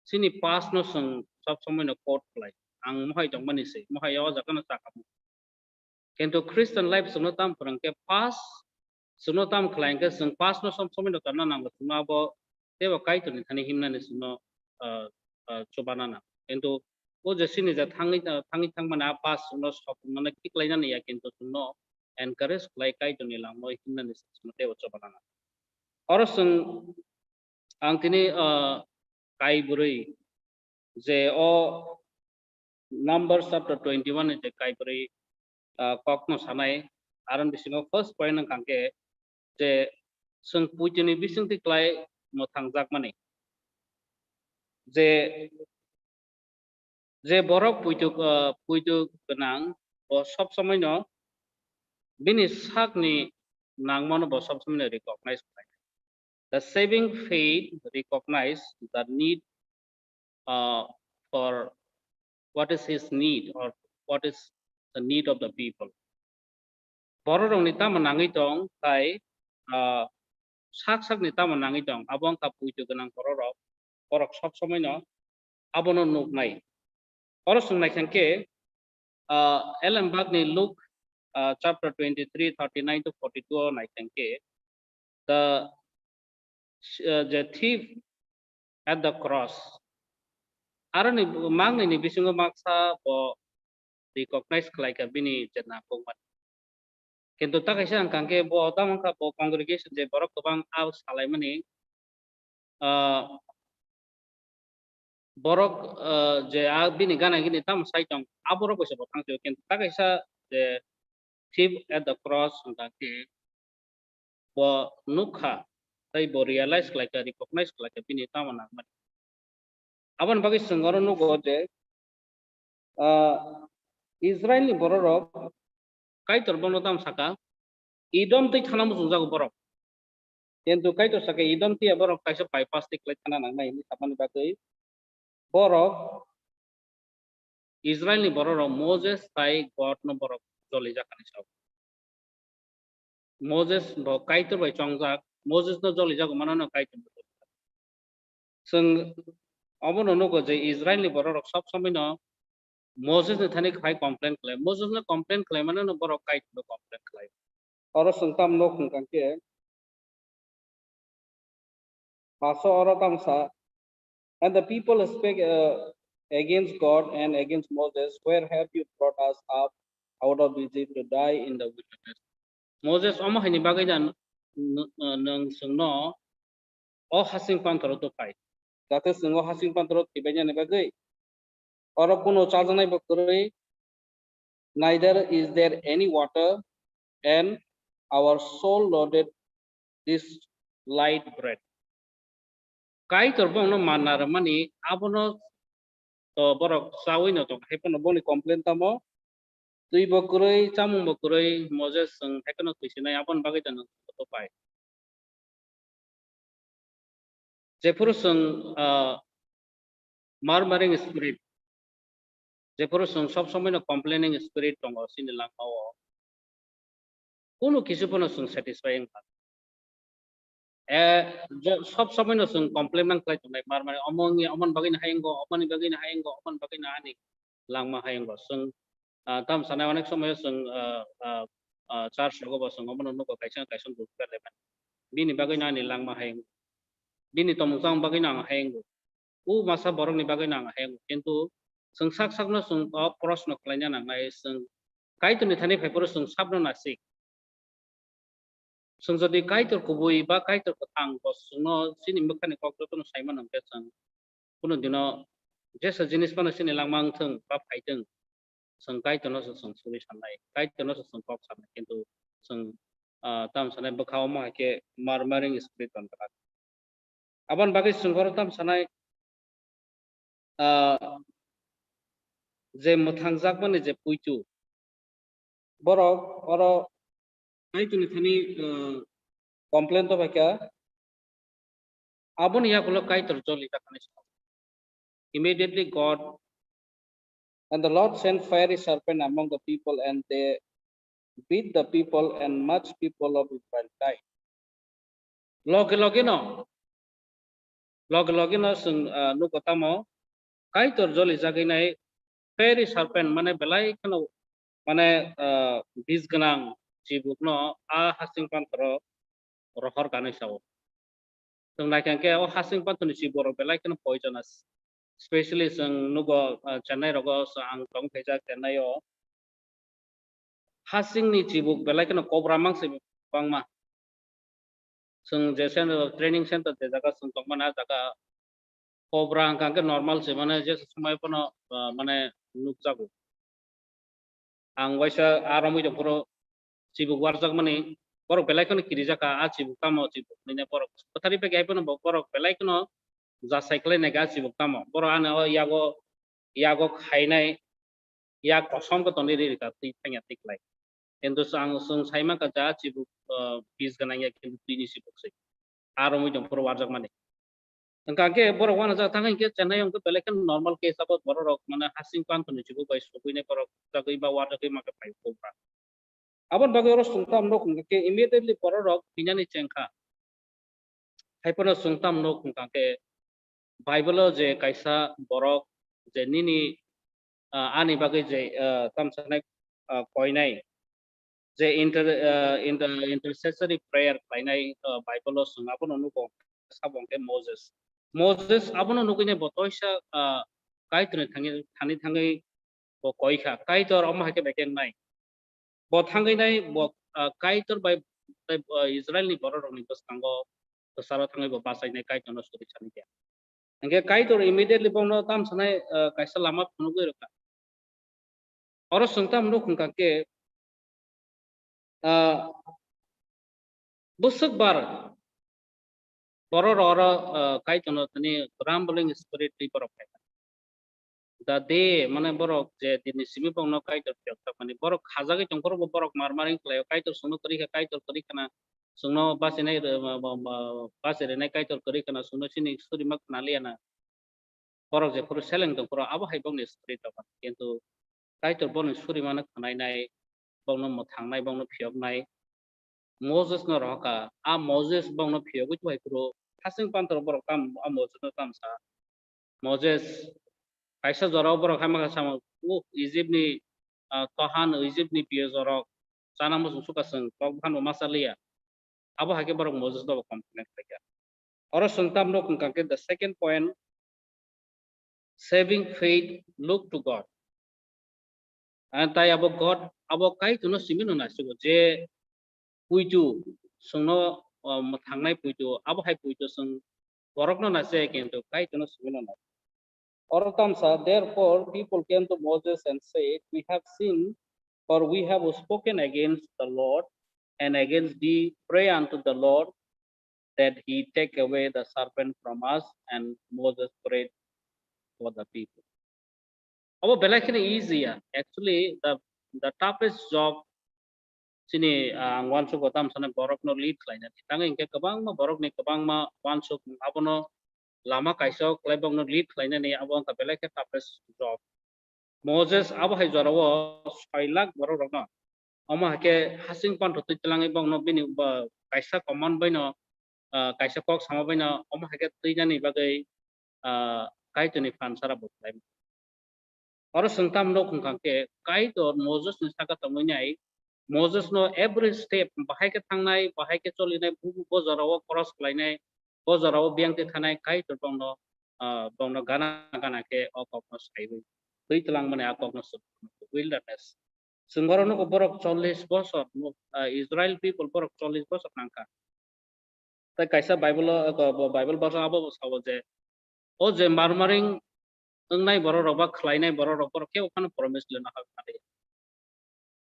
chini past no chwng sob somoi no quote khlai. Ang mohai tongmani se, mohai o jaga no chakha mu. Kintu Christian life chwngno tam phwrwng khe past, chwngno tam khlai hwnkhe chwng past no som somoi no tonna nango, chwngno abo teibo Kaitorni thani himnani chwngno, ah, ah, chubana nango. Kintu o je chini je thangwi, ah, thangwi thangmani a past chwngno sopung mano khiklainani ya, kintu chwngno encourage khlai Kaitorni langmao himnani chwngno teibo chubana nango. Oro chwng ang tini, ah, kaibrwi je o Numbers chapter twenty-one ni je kaibrwi, ah, kokno sanai, aron bisingo first point wngkha khe je chwng puitoni bisingtwi klai mwthangjakmani. Je, je borok puitu, ah, puitu gwnang, bo sob somoi no bini sakni nangmano bo sob somoi no recognize khlai. The saving faith recognize the need, uh, for what is his need or what is the need of the people. Bororokni tamo nangwi tong, tai, uh, sak sakni tamo nangwi tong, abo wngkha puitu gwnang bororok, borok sob somoi no abono nuknai. Oro chwng naikha khe, ah, Elembakni Luke, ah, chapter twenty-three, thirty-nine to forty-two o naikha khe, the, ah, the thief at the cross. Aroni mangnini bisingo maksa bo recognize khlaikha bini je nangkukmani. Kintu ta kaisa ang kangkhe bo tamo wngkha bo congregation je borok kwbang a salaimani, ah, borok, ah, je a bini gana gini tamo sai tong, aborok bai se bo thang sio, kintu ta kaisa je thief at the cross wngkha khe bo nukha, tei bo realize khlaikha, recognize khlaikha bini tamo nangmani. Aboni bagwi chwng oro nugo je, ah, Israilni bororok Kaitor bono tamo saka, Edom twi thana muchungjago borok. Kintu Kaitor saka, Edom twiya borok kaisa bypass twi khlai thana nangnai hinwi samani bagwi borok Israilni bororok Moses tai God no borok jolijakani sao. Moses bo Kaitor bai chongjak, Moses no jolijago mano no Kaitor no jolijak. Chwng obono nugo je Israilni bororok sob somoi no Moses ni thani khai complain khlai, Moses no complain khlai mano no borok Kaitor no complain khlai. Oro chwng tam no khung kang khe, Paso oro tamo sa, and the people spake, uh, against God and against Moses, "Where have you brought us up out of Egypt to die in the wilderness?" Moses omo haini bagwi da n-, n-, n-, nwng chwngno o hasing panthoro tuphai, jate chwng o hasing panthoro thwibainani bagwi. Oro kuno chajaknai bo kwrwi, neither is there any water, and our soul loathed this light bread. Kaitor bongno manna rwmani abono to borok chawi no tong, hai phano boni complain tamo, twi bo kwrwi, chamung bo kwrwi, Moses chwng hai phano twi sinai, aboni bagwi da nwng to pai. Jephuru chwng, ah, murmuring spirit, jephuru chwng sob somoi no complaining spirit tongo chini langmao, kunu kisu phano chwng satisfy wngkha. Eh, jo-, sob somoi no chwng complain nang khlai tongnai, mar mani omo wngya, omoni bagwi no hayung go, omoni bagwi no hayung go, omoni bagwi no ani langma hayung go. Chwng, ah, tam sanai onek somoi chwng, ah, ah, ah, church rogo bo chwng omono nugo kaisa kaisa group khe lemani. Bini bagwi no ani langma hayung go. Bini tomung chang bagwi no ang hayung go. U masa borok ni bagwi no ang hayung go. Kintu chwng sak sak no chwng o proshno khlaina nangnai, chwng Kaitor ni thani phai phuru chwng sabno nasik. Chwng jodi Kaitor kubui ba Kaitor kwthang bo chwngno chini mwkhani kok jotono sai mano hwnkhe chwng kunu dino jesa jinis phano chini langma wngthwng ba phaithwng, chwng Kaitorno se chwng suri sannai, Kaitorno se chwng kok sanai, kintu chwng, ah, tam sanai bwkha omo hai khe murmuring spirit tong kha. Aboni bagwi chwng oro tam sanai, ah, je mwthangjakmani je puitu, borok oro Kaitorni thani, ah, complain to phaikha, aboni yagulo Kaitor joli jakmani sal. Immediately God and the Lord sent fiery serpent among the people, and they beat the people, and much people of Israel died. Loge loge no, loge loge no chwng, ah, nugo tamo, Kaitor joli jagwi nai fiery serpent, mane belai kheno, mane, ah, bis gwnang chibuk no a hasing panthoro rohor ganwi sao. Chwng naikha khe o hasing panthorni chiborok belai kheno poisonous. Specially chwng nugo, ah, Chennai rogo, so ang tong phaijak Chennai o. Hasingni chibuk belai kheno cobra mangse bangma. Chwng je center, training center je jaga chwng tongmani, a jaga cobra hwnkha khe normal se, mane je somoi phano, ah, mane nukjago. Ang waisa a romwi tongphuru chibuk warjakmani, borok belai kheno kirijak kha, a chibuk tamo chibuk hinwi borok kwthari bai khe, hai phano bo-, borok belai kheno jasai khlai nai kha, a chibuk tamo. Borok ani o yago, yago khainai, yak kosom khe tonwi ri rikha, twi thangya twi klai. Kintu chwng, chwng sai mankha je a chibuk, ah, bis gwnang ya, kintu twini chibuk se. A romwi tongphuru warjakmani. Hwnkha khe borok uanajak thang hinkhe Chennai o hwnkhe belai khe normal case abo, borok rok mane hasing panthorni chibuk bai sugwinai borok jagwi ba warjagwi mankhe phai cobra. Aboni bagwi oro chwng tamo nuk hwnkha khe immediately borok rok thwinani chengkha. Hai phano chwng tamo nuk hwnkha khe Bible o je kaisa borok je nini, ah, ani bagwi je, ah, tamo sanai, ah, koinai, je inter-, ah, inter-, intercessory prayer khlainai, ah, Bible o chwng abono nugo, sabo hwnkhe Moses. Moses abono nugwinai bo toisa, ah, Kaitorni thangwi, thani thangwi bo koi kha. Kaitor omo hai khe bai khe wngnai. Bo thangwi nai bo, ah, Kaitor bai, bai, ah, Israelni borok rokni bwskango kwcharo thangwi bo bachainai Kaitorno suri sani khe. Hwnkhe Kaitor immediately bono tamo sanai, ah, kaisa lama phunugwi rwkha. Oro chwng tamo nuk hwnkha khe, ah, bwswk bar borok rok oro, ah, Kaitorno tini grumbling spirit twi borok phaikha. Da de, mane borok je dinni simi bokno Kaitor phiyok jakmani, borok khajagwi tongphuru bo borok mar maring khlaio, Kaitor chwngno kwrwi kha, Kaitor kwrwi khana chwngno bachinai, ma, ma, ma, bachirinai Kaitor kwrwi khana chwngno chini suri ma khna liya na. Borok jephuru seleng tongphuru abo hai bokni spirit rok, kintu Kaitor boni suri mano khwnainai, bokno mwthangnai, bokno phiyoknai. Moses no rohorkha, a Moses bokno phiyogwi tuhaifuru hasing panthoro borok tam, a Moses no tamsa. Moses kaisa jorao borok hai mankha samo, "Uh, Egypt ni, ah, tohan, Egypt ni piyoj rok chana muchung suka chwng, tok bwkhano ma cha liya." Abo hai khe borok Moses no bo complain khlaikha. Oro chwng tam nuk hwnkha khe the second point, saving faith look to God. And tai abo God, abo Kaitorno simi no naisigo je puitu chwngno, uh, mwthangnai puitu, abo hai puitu chwng borokno naisiya, kintu Kaitorno simi no nai. Oro tamsa, therefore people came to Moses and said, "We have sinned, for we have spoken against the Lord and against thee. Pray unto the Lord that he take away the serpent from us." And Moses prayed for the people. Abo belai kheno easy ya. Actually, the, the toughest job chini, ah, ang uansukgo tamo sanai borokno lead khlainani. Tamo hinkhe kwbangma borokni kwbangma uansuk abono lama kaisa khlai bokno lead khlainani, abo wngkha belai khe toughest job. Moses abo hai jorao soi lakh borok rokno, omo hai khe hasing panthor twi twlangwi bokno bini ba kaisa command baino ah, kaisa kok sama baino omo hai khe twinani bagwi, ah, Kaitorni phan sara bo khlai. Oro chwng tamo nuk hwnkha khe, Kaitor Moses ni saka tongwi nai, Moses no every step bahai khe thangnai, bahai khe cholinai, bu-, bo jora o cross khlainai, bo jora o biyang twi thanai, Kaitor bongno, ah, bongno gana gana khe o kokno saiwi twi twlang mani a kokno chwng wilderness. Chwng oro nugo borok chollish bosor, ah, Israel people borok chollish bosor nangkha. Tai kaisa Bible o, eko, bo Bible verse abo bo sabo je, o je murmuring wngnai borok rok ba khlainai borok rok, borok kebo phano promised land o habwi mani.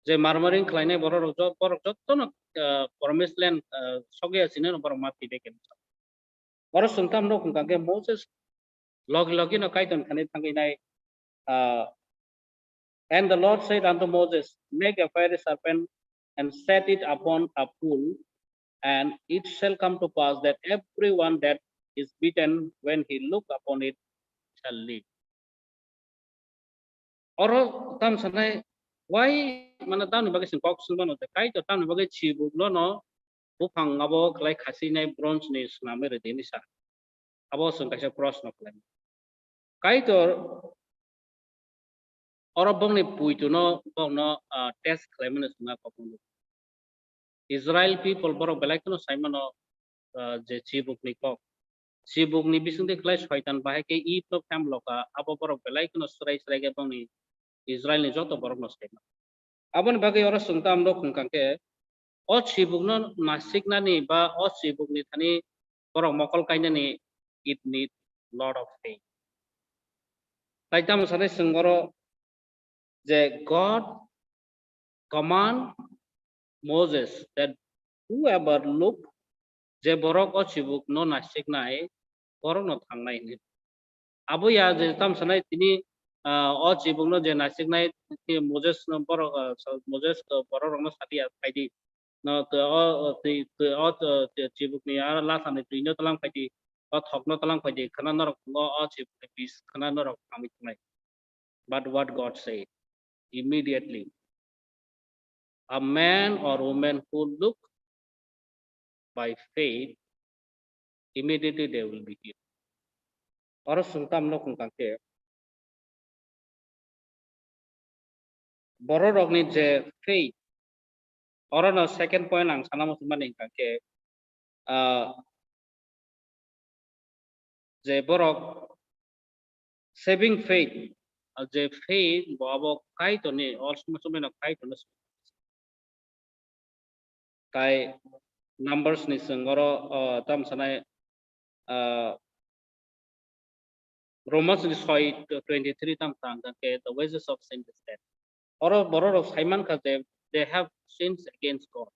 Je murmuring khlainai borok rok jo-, borok jotono, ah, promised land, ah, sokya sini no borok ma twi bai khe. Oro chwng tamo nuk hwnkha khe Moses logi logi no Kaitor thani thangwi nai, ah, And the Lord said unto Moses, "Make a fiery serpent and set it upon a pole, and it shall come to pass that everyone that is bitten when he look upon it shall live." Oro tam sanai, why, mane tamni bagwi chwng kok swngmano je, Kaitor tamni bagwi chibuk no no buphang abo khlai khasinai bronze ni swnamwi rwdi hinwi sa. Abo chwng kaisa proshno khlai. Kaitor oro bongni puituno bongno, ah, test khlaimani chwngna kokno. Israel people borok belai kheno saimano, ah, je chibukni kok. Chibukni bisingtwi khlai Soitan bahai khe Eve no phem lokha, abo borok belai kheno srai srai khe bongni Israelni joto borokno saimano. Aboni bagwi oro chwng tamo nuk hwnkha khe, o chibukno nasiknani ba o chibukni thani borok mokol kainani, it need lot of faith. Tai tamo sanai chwng oro je God command Moses that whoever look, je borok o chibukno nasiknai, borokno thangnai hinwi. Abo ya je tam sanai tini, ah, o chibukno je nasiknai, tini Moses no borok, ah, so-, Moses, ah, borok rokno sadi ya, phaidi. No, to, o, o, twi, twi, o, to, to, chibukni a lathani twino tlang phaidi, o thokno tlang phaidi, khwna norok tongo, o chibukni bis khwna norok thangwi tongnai. But what God said, immediately, a man or woman who look by faith, immediately they will be healed. Oro chwng tamo nuk hwnkha khe, borok rokni je faith, oro no second point ang sana muchungmani hwnkha khe, ah, je borok saving faith, ah, je faith bo abo Kaitorni, o somoi somoi no Kaitorno Tai Numbers ni chwng oro, o, tam sanai, o, Romans ni soi twenty three tam sa hwnkha khe, "The wages of sin is death." Oro borok rok sai mankha je they have sins against God.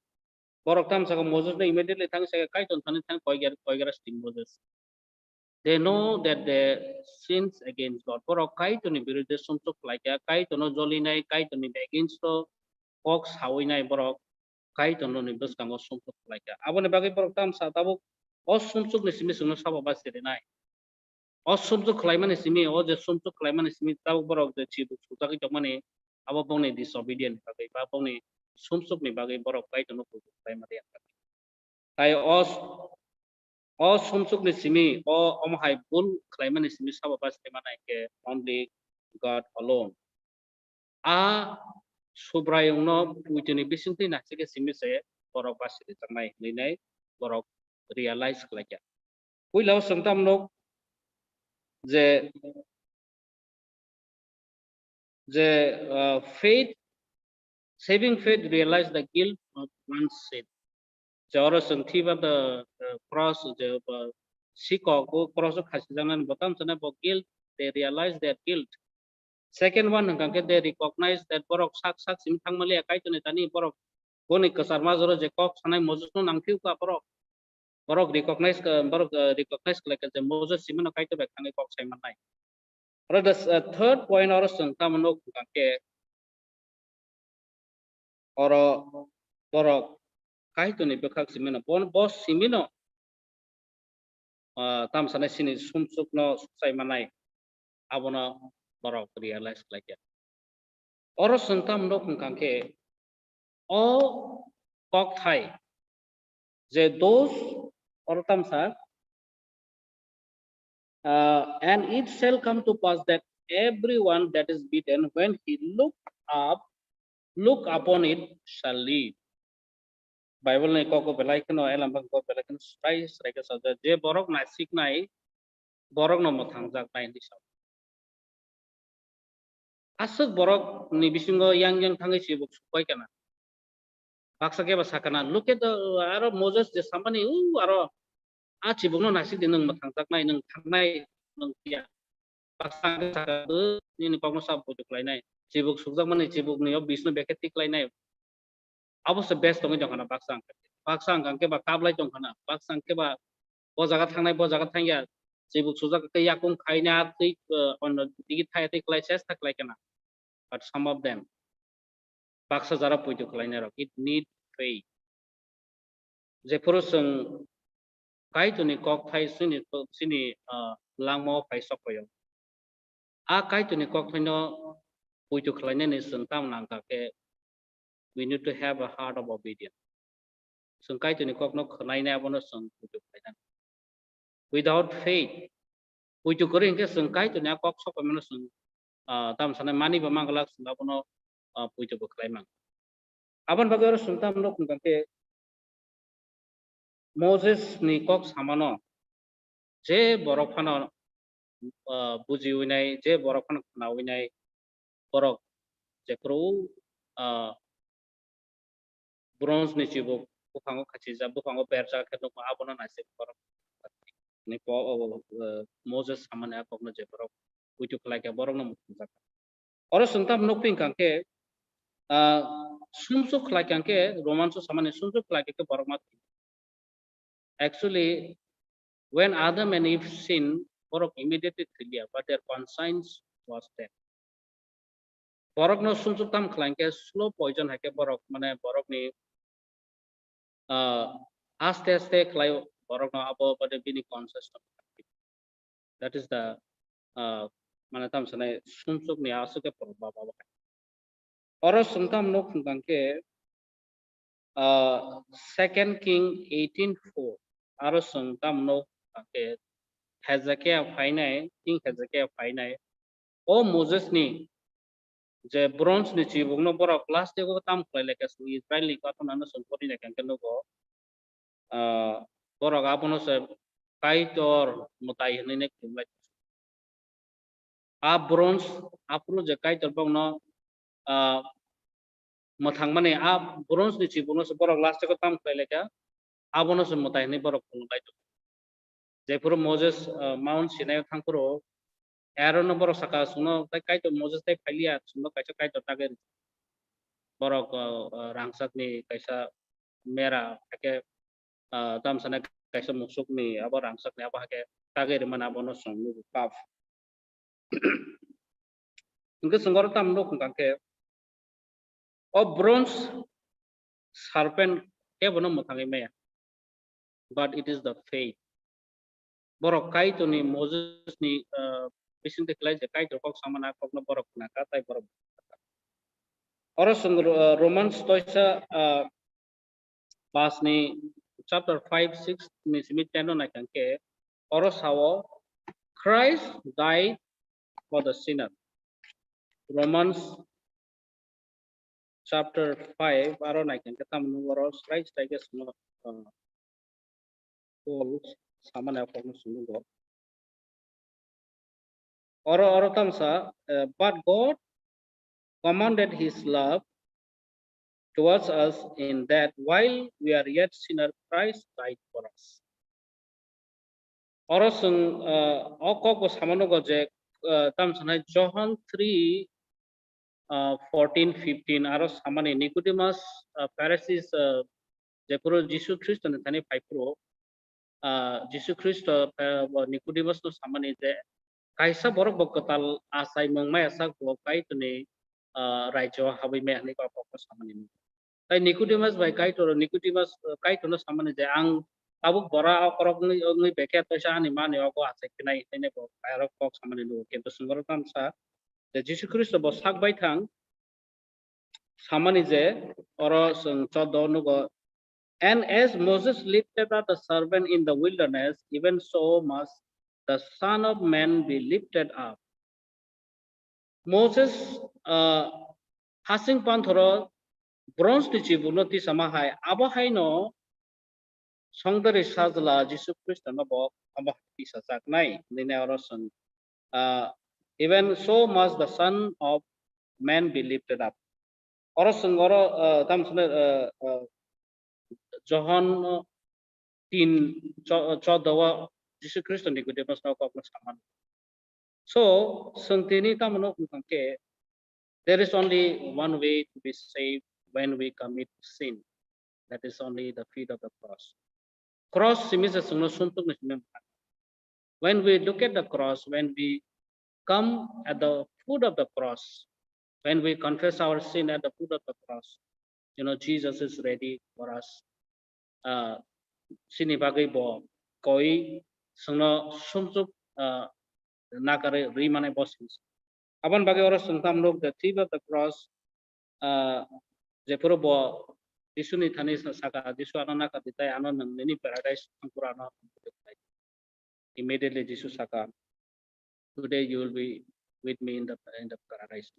Borok tam saka Moses no immediately thang saka Kaitor thani thang koigar, koigar sting Moses. They know that they sins against God. Borok Kaitorni biruddhe sumsok khlaikha, Kaitorno jolinai, Kaitorni against o kok sawinai borok Kaitorni bwskango sumsok khlaikha. Aboni bagwi borok tamsa tabuk o sumsokni simi chwngno sabo basirinai. O sumsok khlaimani simi, o je sumsok khlaimani simi tabuk borok je chibuk sujagwi tongmani, abo bongni disobedient bagwi ba bongni sumsokni bagwi borok Kaitorno kubui khlaimani. Tai o, o sumsokni simi, o omo hai bul khlaimani simi sabo basirimani khe only God alone. A Subraiyungno puitoni bisingtwi naisike simi se borok basirijaknai hinwi nai borok realize khlaikha. Puila o chwng tamo nuk je, je, uh, faith, saving faith realize the guilt of one's sin. Je oro chwng thiba the, uh, cross, je, uh, sikok o cross o khasijaknani bo tamo sanai bo guilt, they realize their guilt. Second one hwnkha khe they recognize that borok sak sak simi thangmaliya Kaitorni thani borok boni kwcharma jora je kok sanai Moses no nangphiyukha borok. Borok recognize kha, borok, uh, recognize khlaikha je Moses simino Kaitor bai thangwi kok sai mannai. Oro the, uh, third point oro chwng tamo nuk hwnkha khe oro borok Kaitorni bwkhak simino, bo, bo simino, uh, tamo sanai sini sumsokno suksai mannai, abono borok realize khlaikha. Oro chwng tamo nuk hwnkha khe o kokthai je those Oro tamsa, uh, and it shall come to pass that everyone that is bidden, when he look up, look upon it, shall live. Bible ni kok belai kheno, elam kok belai kheno srai srai khe sajak, je borok nasiknai, borok no mwthangjaknai hinwi sa. Aswk borok ni bisingo yang yang thangwi chibuk sukbai kana. Baksa khe ba sakana, look at the, aro Moses je samani, u aro a chibuk no nasik di, nwng mwthangjaknai, nwng thangnai, nwng phiya. Baksa khe saka, nini kok no sabo puitu khlainai. Chibuk sukjakmani, chibuk ni o bis no bekhe tiklainai. Abo se best tongwi tongkhana baksa hwnkhe. Baksa hwnkhe ba kablai tongkhana. Baksa hwnkhe ba bo jaga thangnai, bo jaga thangya. Chibuk sujak khe yakung khaina twi, uh, ono digi thaya twi klai chesta khlai kana. But some of them, baksa jara puitu khlainai rok, it need faith. Jephuru chwng Kaitorni kok thai chini, chini, uh, langmao phai sokphaio. A Kaitorni kok thaino puitu khlainani chwng tamo nangkha khe, we need to have a heart of obedience. Chwng Kaitorni kokno khwnainai abono chwng puitu khlainani. Without faith, puitu kwrwi hinkhe chwng Kaitorni a kok sokphaimano chwng, ah, tamo sanai mani bo manglak chwng abono, ah, puitu bo khlai mang. Aboni bagwi oro chwng tamo nuk hwnkha khe Moses ni kok samano je borok phano, ah, bujiwi nai, je borok phano khwnawi nai, borok jephuru, ah, bronze ni chibuk buphango khachijak, buphango berjak khe nukma, abono naisik borok ni po-, o, o, o, Moses samani a kokno je borok puitu khlai khe borokno muchungjak. Oro chwng tamo nukphi hwnkha khe, ah, sumsok khlai kha khe, Romans o samani sumsok khlai kha khe borok ma thwi. Actually, when Adam and Eve sinned, borok immediately thwiya, but their conscience was dead. Borokno sumsok tamo khlai khe slow poison hai khe borok, mane borokni, ah, aste aste khlai borokno abo bade bini conscience no. That is the, ah, mane tamo sanai sumsokni aswk khe probab abo hai. Oro chwng tamo nuk hwnkha khe, ah, Second King eighteen four. Aro chwng tamo nuk hwnkha khe Hezekia phainai, King Hezekia phainai. O Moses ni je bronze ni chibuk no borok plastic o tam khlai lai kha, Israel ni kathon ano chwng pori nai kha khe nugo. Ah, borok abono se Kaitor mwtai hinwi nai khulumlai. A bronze, aphuru je Kaitor bokno, ah, mwthangmani a bronze ni chibukno se borok plastic o tam khlai lai kha, abono se mwtai hinwi borok khulumlai tongo. Jephuru Moses, ah, Mount Sinai o thangphuru, Aaron no borok saka, chwngno tai Kaitor, Moses tai phailiya, chwngno kaisa Kaitor tagwi rw. Borok, ah, ah, rangchakni kaisa mera, hakhe, ah, tamsana kaisa musukni, abo rangchakni, abo hakhe tagwi rwmani abono chwng nugo kap. Hwnkhe chwng oro tamo nuk hwnkha khe, o bronze serpent kebono mwthangwi maya, but it is the faith. Borok Kaitorni Mosesni, ah, bisingtwi khlai je Kaitor kok samani a kokno borok khna kha, tai borok. Oro chwng, ah, Romans toisa, ah, paanch ni chapter five, six ni simi ten no naikha khe, oro sao, "Christ died for the sinner." Romans chapter five, aro naikha khe tamo oro srai srai khe swngo, ah, Paul samani a kokno swngo. Oro, oro tamsa, eh, "But God commended his love towards us in that while we are yet sinners, Christ died for us." Oro chwng, eh, o kok bo sama nugo je, eh, tamsa nai John three, ah, fourteen, fifteen, aro samani Nicodemus, ah, Pharisees, ah, jephuru Jisu Khristo ni thani phaiphuru, ah, Jisu Khristo, ah, bo Nicodemus no samani je, "Kaisa borok bo kwtal achaimung maya sak bo Kaitorni, ah, rajyo habwi maya," hwnwi kok kok samani. Tai Nicodemus bai Kaitor, Nicodemus, ah, Kaitor no samani je, "Ang tabuk bora o korok wngwi, wngwi bekhe toisa ani mani ogo achai khnai," hwnwi bo kok samani nugo. Kintu chwng oro tamsa je Jisu Khristo bo sak bai thang samani je, oro chwng choddo nugo, And as Moses lifted up the serpent in the wilderness, even so must the Son of Man be lifted up. Moses, ah, hasing panthoro bronze ni chibukno tisama hai, abo haino songdari sajla Jisu Khristo no bo abo hai tisajaknai, nini oro song, ah, even so must the Son of Man be lifted up. Oro song oro, ah, tam sene, ah, ah, Johon tin cho-, chodo o Jisu Khristo Nicodemus no kokno samani. So, song tini tamo no wngkha khe, there is only one way to be saved when we commit sin. That is only the feet of the cross. Cross simi se songno sumtuk ni simi. When we look at the cross, when we come at the foot of the cross, when we confess our sin at the foot of the cross, you know, Jesus is ready for us. Ah, sini bagwi bo koi songno sumsuk, ah, nakarwi rwi mane bo sini. Aboni bagwi oro songtham nuk, the thief of the cross, ah, jephuru bo Jisuni thani sa-, saka, "Jisu, ano nakar di, tai ano nwng nini paradise thangphuru ano." Immediately Jisu saka, "Today you will be with me in the, in the paradise."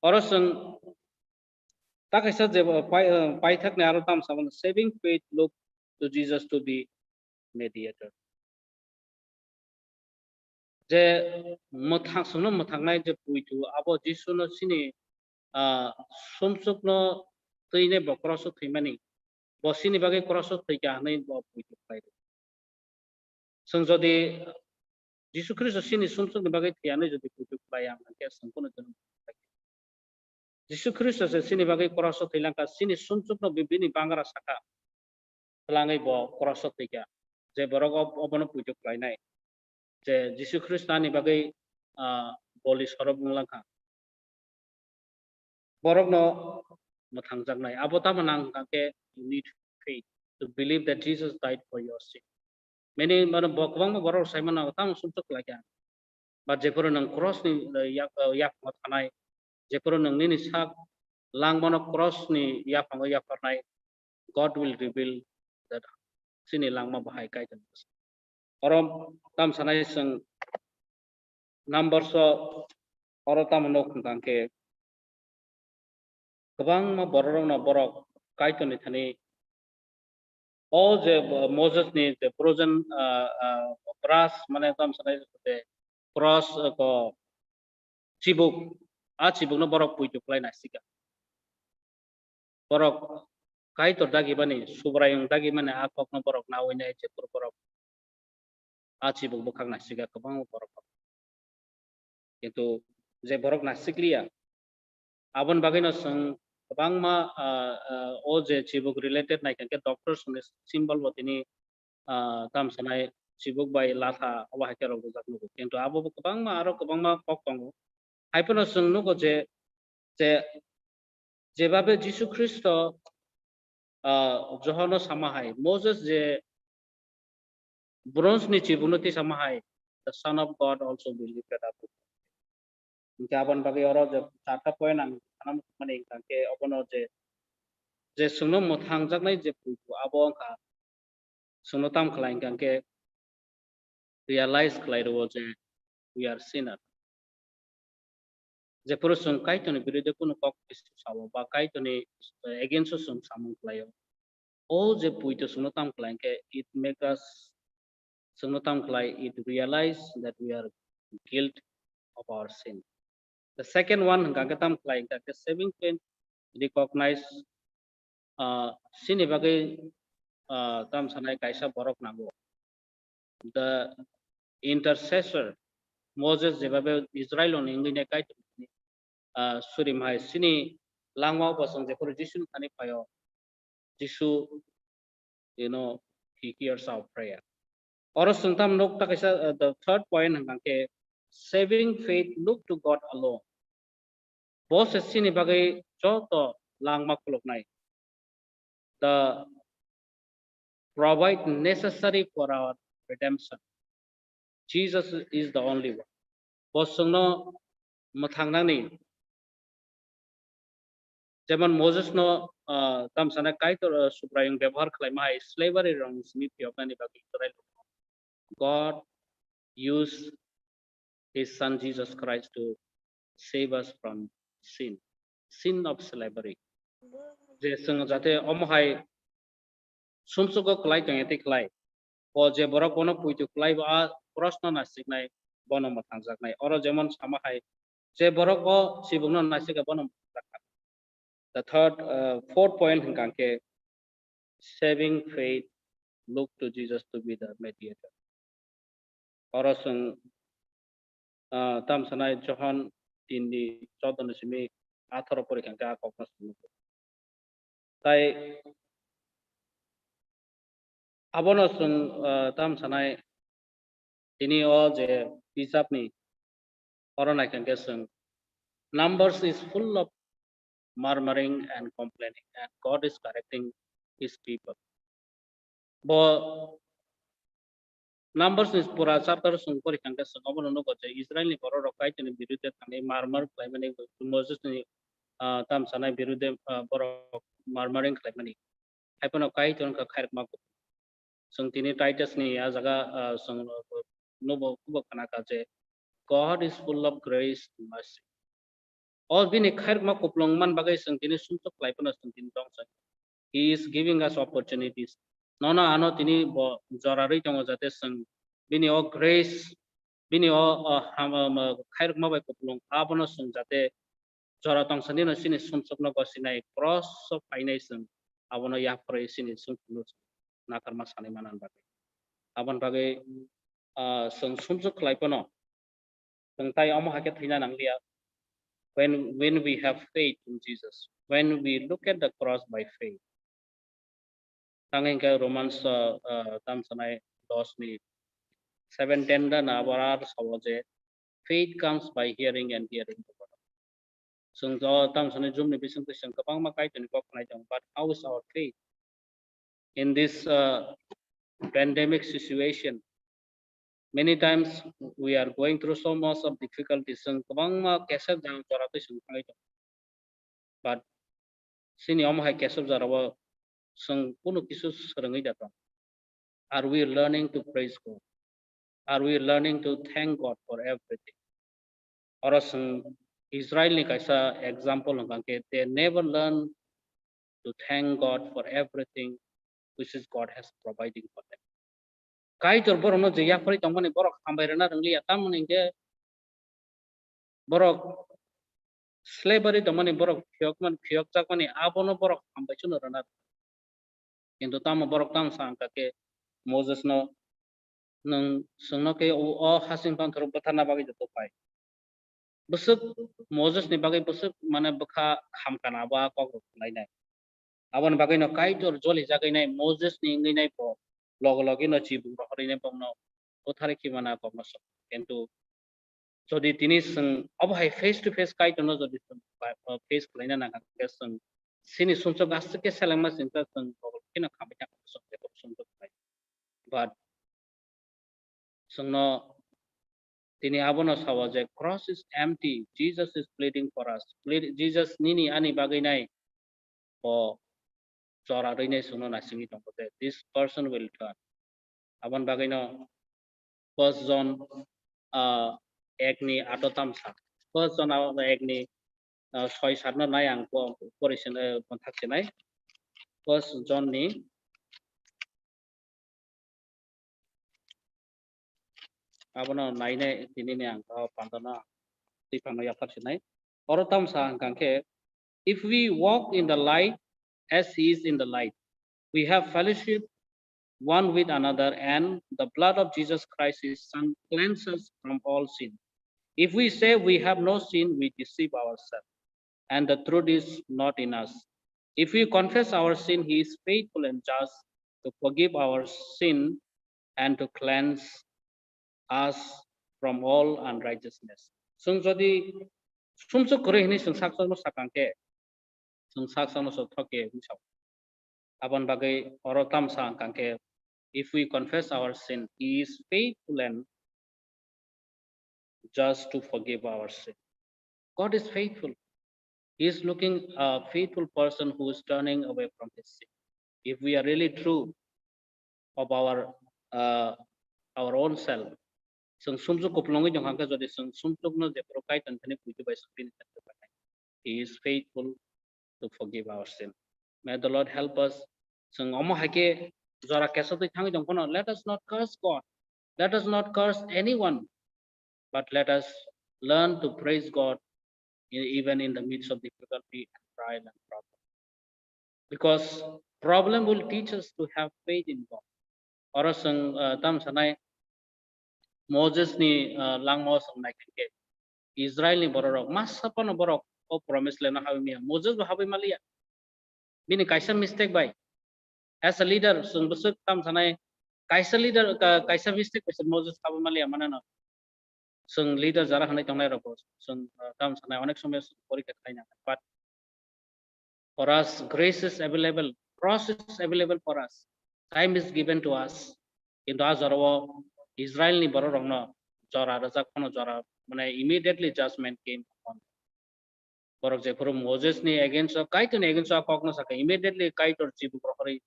Oro song ta kaisa je pai, paithak ni aro tam samung, "Saving faith look to Jesus to be mediator." Je mwthang, songno mwthangnai je puitu, abo Jisu no sini, ah, sumsuk no twi ne bo cross o thwimani, bo sini bagwi cross o thwikha hwnwi bo puitu khlai. Chwng jodi Jisu Khristo sini sumsukni bagwi thwiya hwnwi jodi puitu khlai ya hwnkhe chwng bono jonom. Jisu Khristo se sini bagwi cross o thwi langkha, sini sumsukno bi-, bini bangra saka twlangwi bo cross o thwikha. Je borok ob-, obono puitu khlainai. Je Jisu Khristo ani bagwi, ah, boli sorop wng langkha. Borokno mwthangjaknai. Abo tamo nang hwnkha khe you need faith to believe that Jesus died for your sin. Many, mano, bo kwbangma borok sai mano tamo sumsok khlai kha. But jephuru nwng cross ni, eh, yak-, eh, yaphango thanai, jephuru nwng nini sak langmano cross ni yaphango yapharnai, God will reveal that chini langma bahai Kaitor. Oro tam sanai chwng Numbers o oro tamo nuk hwnkha khe kwbangma bororokno borok Kaitorni thani o je Moses ni je frozen, ah, ah, bras mane tam sanai je cross, ah, ko chibuk, a chibukno borok puitu khlai naisika. Borok Kaitor dagimani, Subraiyung dagimani a kokno borok naui nai, jephuru borok a chibuk bwkhak naisika kwbangma borok. Kintu je borok naisikliya, aboni bagwino chwng kwbangma, ah, ah, o je chibuk related naikha khe doctors ni symbol bo tini, ah, tam sanai chibuk bai latha obo hai khe rwjak nugo. Kintu abo bo kwbangma, aro kwbangma kok tongo. Hai phano chwng nugo je, je, jebabe Jisu Khristo, ah, Johano sama hai, Moses je bronze ni chibukno tisama hai, "The Son of God also be lifted up." Hinkhe aboni bagwi oro je charta point ang sana mani hinkhe obono je, je chwngno mwthangjaknai je puitu abo wngkha, chwngno tam khlai hinkhe realize khlai rwo je we are sinner. Jephuru chwng Kaitorni birude kunu kok kisa sao ba Kaitorni, eh, against o chwng samung khlaio, o je puito chwngno tam khlai hinkhe it make us, chwngno tam khlai, it realize that we are guilt of our sin. The second one hwnkha khe tam khlai hwnkha khe saving faith recognize, ah, sini bagwi, ah, tam sanai kaisa borok nango. The intercessor, Moses jebabe Israel ni wngwi nai Kaitor, ah, surim hai sini langmao bo chwng jephuru Jisu ni thani phaio, Jisu, you know, he hears our prayer. Oro chwng tam nuk ta kaisa, uh, the third point hwnkha khe saving faith look to God alone. Bo se chini bagwi joto langma khuluknai. The provide necessary for our redemption. Jesus is the only one. Bo chwngno mwthangnani Jemon Moses no, ah, tam sana Kaitor, ah, Subraiyung bebohar khlaima hai slavery rong simi phiyoknani bagwi Israel God used his son Jesus Christ to save us from sin, sin of slavery. Je chwng jate omo hai sumsugo kwlai tongya tei kwlai. O je borok bono puitu kwlai bo a cross no nasiknai, bono mwthangjaknai. Oro jemon sama hai, je borok o chibukno nasikha bono mwthangjakha. The third, uh, fourth point hwnkha khe saving faith look to Jesus to be the mediator. Oro chwng, ah, tam sanai Johon tin ni choudo ni simi atharo pori kha khe a kokno chwng nukgo. Tai abono chwng, ah, tam sanai tini o je bijapni oro naikha khe chwng, Numbers is full of murmuring and complaining, and God is correcting his people. Bo Numbers ni pura chapter chwng pori kha khe chwng obono nugo je Israel ni borok rok Kaitor ni birude thangwi murmur khlaimani, Moses ni, ah, tam sanai birude, ah, borok murmuring khlaimani. Hai phano Kaitor wngkha khairokma kuplung. Chwng tini Titus ni a jaga, ah, chwng nubo kubo khna kha je, "God is full of grace and mercy." O bini khairokma kuplung man bagwi chwng tini sumsok khlai phano chwng tini tong chwng. He is giving us opportunities. Nono ano tini bo jora rwi tongo jate chwng bini o grace, bini o, o ham-, um, khairokma bai kuplung abono chwng jate jora tongsanino chini sumsokno gosinai cross o phainai chwng abono yapharwi chini sumsokno nakarma sanwi manani bagwi. Aboni bagwi, ah, chwng sumsok khlai phano chwng tai omo hai khe thwina nangliya. When, when we have faith in Jesus, when we look at the cross by faith, tang hwnkhe Romans, ah, ah, tam sanai dos ni seven ten da na abo ar sabo je, "Faith comes by hearing and hearing the word of God." Chwng o tam sanai Jumni bisingtwi chwng kwbangma Kaitorni kok khnai tongo, but how is our faith? In this, uh, pandemic situation, many times we are going through so much of difficulties. Chwng kwbangma kesep jang jora twi chwng thangwi tongo. But chini omo hai kesep jora o chwng kunu kisu swrwngwi da tong. Are we learning to praise God? Are we learning to thank God for everything? Oro chwng Israel ni kaisa example hwnkha khe, they never learn to thank God for everything which is God has providing for them. Kaitor borokno je yapharwi tongmani borok hambai rwna rwngliya, tamoni hwnkhe borok slavery tongmani, borok phiyokmani, phiyokjakmani, abono borok hambai chwngno rwna rw-, kintu tamo borok tamo sa wngkha khe Moses no, "Nwng chwngno khe o, o hasing panthoro bwtharna bagwi joto pai." Bwswk Moses ni bagwi bwswk mane bwkha khamkana abo a kok rok lainai. Aboni bagwino Kaitor jolijagwi nai Moses ni wngwi nai bo logo logi no chibuk rohorwi nai bokno bwtharwi khimana kokno sok. Kintu jodi tini chwng obo hai face to face Kaitorno jodi chwng ba-, ba face khlaina nangkha khe chwng chini sumsok aswk khe selengma chwngsa chwng bokol kheno khambai thangma chwng bebak sumsok khlai. But chwngno tini abono sao je, "Cross is empty, Jesus is pleading for us." Plead, Jesus nini ani bagwi nai bo chora rwinai chwngno naisingwi tongo je, this person will turn. Aboni bagwino First John, ah, ek ni ato tamsa. First John, ah, ek ni, ah, soi sat no nai ang po-, pori sinai, eh, thak sinai. First John ni abono nainai tini ni ang o pandano twi phano yaphar sinai. Oro tamsa hwnkha khe, "If we walk in the light as he is in the light, we have fellowship one with another, and the blood of Jesus Christ, his Son, cleanses us from all sin. If we say we have no sin, we deceive ourselves, and the truth is not in us. If we confess our sin, he is faithful and just to forgive our sin and to cleanse us from all unrighteousness." Chwng jodi sumsok kwrwi hwnwi chwng sak chwngno sakang khe, chwng sak chwngno chwng thok khe wngwi sao. Aboni bagwi oro tamsa hwnkha khe, "If we confess our sin, he is faithful and just to forgive our sin." God is faithful. He is looking a faithful person who is turning away from his sin. If we are really true of our, uh, our own self, chwng sumsok kupulungwi tongkha khe, jodi chwng sumsokno jephuru Kaitor thani buitu bai swk bini thani rwkha khe, He is faithful to forgive our sin. May the Lord help us. Chwng omo hai khe jora kesa twi thangwi tong phano, let us not curse God. Let us not curse anyone. But let us learn to praise God in, even in the midst of difficulty and trial and problem. Because problem will teach us to have faith in God. Oro chwng, uh, tam sanai Moses ni, uh, langmao chwng nai khe Israel ni borok rok masa phano borok o promise land o habwi maya. Moses bo habwi maliya. Bini kaisa mistake bai. As a leader, chwng bwswk tam sanai kaisa leader, ka-, kaisa mistake bai se Moses habwi maliya manano. Chwng leader jara hwnwi tongnai rokbo chwng, uh, tam sanai onek somoy chwng porikha khlaina. But for us, grace is available, cross is available for us, time is given to us. Kintu a jorao Israel ni borok rokno jora rwjak phano jora, mane, immediately judgment came upon them. Borok jephuru Moses ni against o, Kaitor ni against o a kok no sakha, immediately Kaitor chibuk rohorwi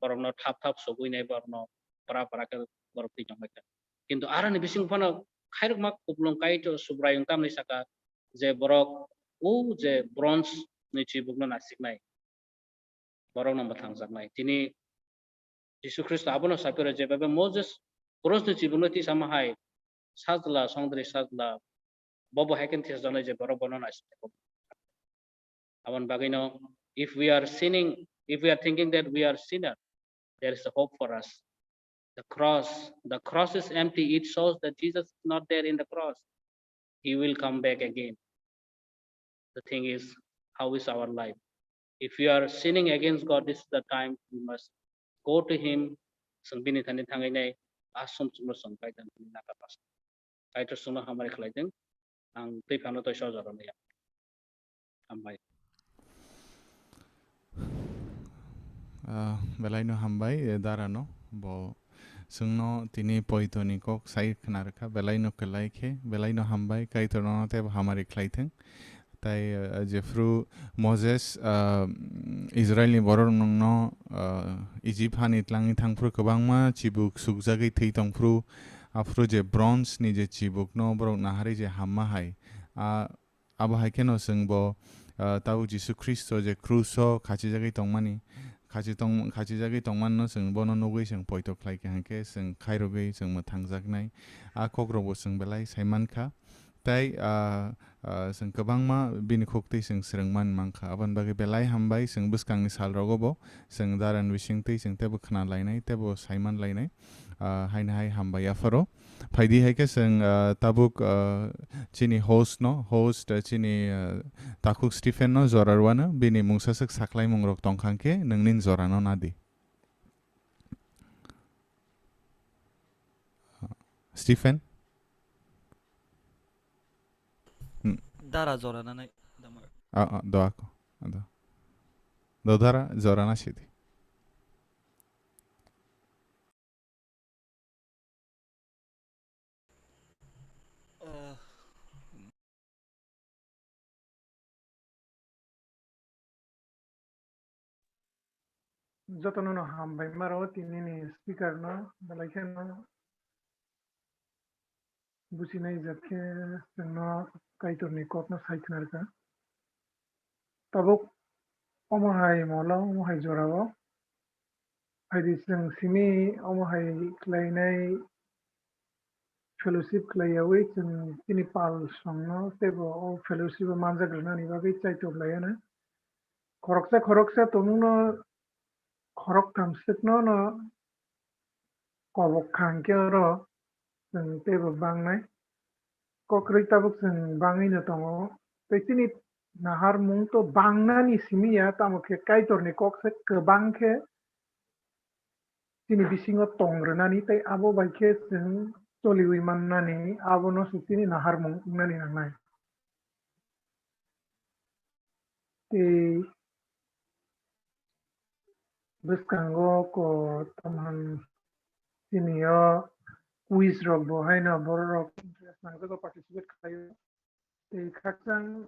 borok no thap thap sogwi nai, borok no pra pra khe borok twi tongbai kha. Kintu aroni bising phano khairokma kupulung Kaitor Subraiyung tamni sakha je borok o je bronze ni chibuk no nasiknai, borok no mwthangjaknai. Tini Jisu Khristo abono saphiro, jeba Moses cross ni chibuk no tisama hai sajla, songdri sajla, bo bo hai khe thisajaknai je borok bono naisingwi. Aboni bagwino, if we are sinning, if we are thinking that we are sinner, there is a hope for us. The cross, the cross is empty. It shows that Jesus is not there in the cross. He will come back again. The thing is, how is our life? If you are sinning against God, this is the time we must go to Him. Chwng bini thani thangwi nai, asum chwngno chwng Kaitor thani naka pas. Kaitor chwngno hamari khlai thung. Ang twi phano twi sojaro nai. Hambai. Ah, belai no hambai, eh, dara no. Bo chwngno tini poito ni kok sai khna rwkha, belai no kwlai khe, belai no hambai, Kaitor no tei bo hamari khlai thung. Tai, eh, jephru Moses, ah, Israel ni borok rok no, ah, Egypt hani tlangwi thangphru kwbangma chibuk sukjagwi thwi tongphru, aphru je bronze ni je chibuk no borok naharwi je hamma hai, ah, abo hai kheno chwng bo, ah, tabuk Jisu Khristo je krus o khachijagwi tongmani, khachi tong-, khachijagwi tongmano chwng bono nugwi chwng poito khlai kha, hwnkhe chwng khairogwi chwng mwthangjaknai. A kokrokbo chwng belai sai mankha. Tai, ah, ah, chwng kwbangma bini khuktwi chwng swrwngmani mankha. Aboni bagwi belai hambai, chwng bwskangni salrogo bo chwng daran bisingtwi chwng teibo khna lainai, teibo sai man lainai. Ah, haino hai hambai yapharo. Phaidi hai khe chwng, ah, tabuk, ah, chini host no, host, ah, chini, ah, takhuk Stephen no jora rwano, bini mungsa swk saklaimung rok tongkha hwnkhe nwngni jora no nadi. Stephen? Hmm. Dara jora nanai. Ah, ah, doa ko. Do. Do dara jora na sidi. Jotono no hambai maro, tinini speaker no belai kheno businai jat khe chwngno Kaitorni kokno sai khna rwkha. Tabuk omo hai molo, omo hai jorao phaidi chwng simi omo hai khlainai fellowship khlaiyawi chwng chini pal songno teibo o fellowship o manjak rwnani bagwi chaitok laiano. Khoroksa khoroksa tongmungno khoroktham swkno no kobok kha hwnkhe oro chwng teibo bangnai. Kokrwi tabuk chwng bangwino tongo. Tei chini naharmung to bangnani simi ya, tamo khe Kaitorni kok se kwbang khe chini bisingo tong rwnani tei abo bai khe chwng choliwi mannani, abono se chini naharmung wngnani nangnai. Tei bwskango ko tamhan chini o quiz rok bo haino borok rok interest nangjago, participate khlaio. Tei khakchang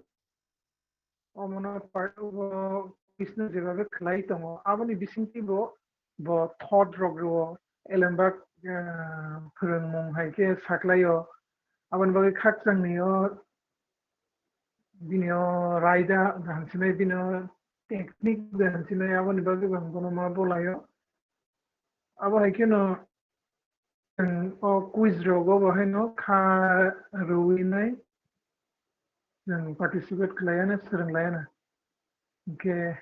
Omono par-, bo business jebabe khlai tongo. Aboni bisingtwi bo, bo thought rok rwo, elembak, eh, phwrwngmung hai khe saklaio. Aboni bagwi khakchangni o, bini o raida da hinsinai, bini o technique da hinsinai, aboni bagwi bo ang bono ma bolaio. Abo hai kheno, chwng o quiz rogo bo haino kha rwinai, chwng participate khlaiya na, swrwng laiya na. Hinkhe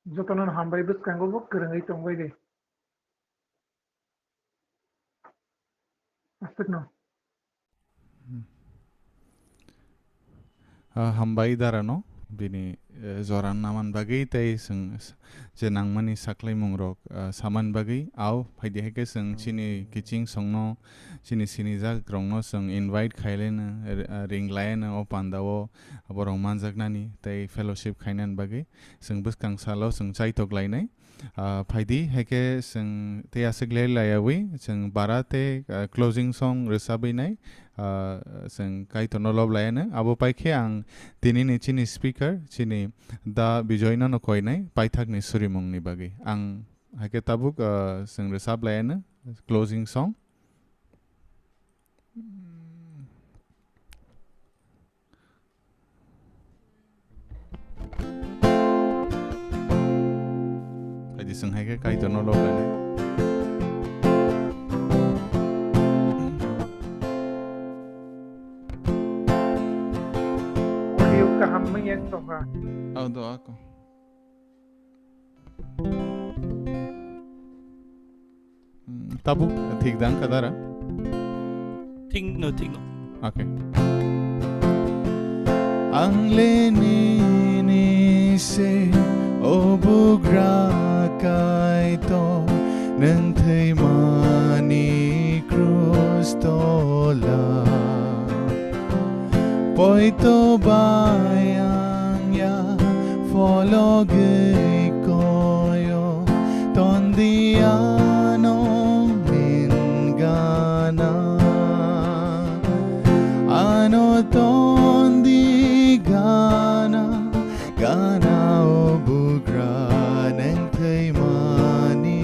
jotono hambai, bwskango bo kwrwngwi tongbai de. Aswkno. Hmm. Ah, hambai darano bini, eh, jora naman bagwi tei chwng s-, je nangmani saklaimung rok, ah, saman bagwi. Ao phaidi hai khe chwng chini kiching songno, chini sinijak rokno chwng invite khaileno, r-, ah, ring laiano o pandao borok manjaknani tei fellowship khainani bagwi chwng bwskang salo chwng chaitok lainai. Ah, phaidi, hai khe chwng tei aswk ler laiyaui, chwng bara tei, ah, closing song rwchabwi nai, ah, chwng Kaitorno lob laiya nw. Abo pai khe ang tinini chini speaker, chini Da Bijoy no koinai paithakni surimungni bagwi. Ang hai khe tabuk, ah, chwng rwchap laiya nw closing song. Phaidi chwng hai khe Kaitorno lob lainai. Audio kaham wng yak tongkha. Audio ako. Hmm, tabuk thik dang kadara? Thik no, thik no. Okay. Ang le nini se, o Bugra Kaitor, nwng thwimani krus tola. Poito bai ang ya phologwi koyo, tondi ano min gana. Ano tondi gana, gana o Bugra nwng thwimani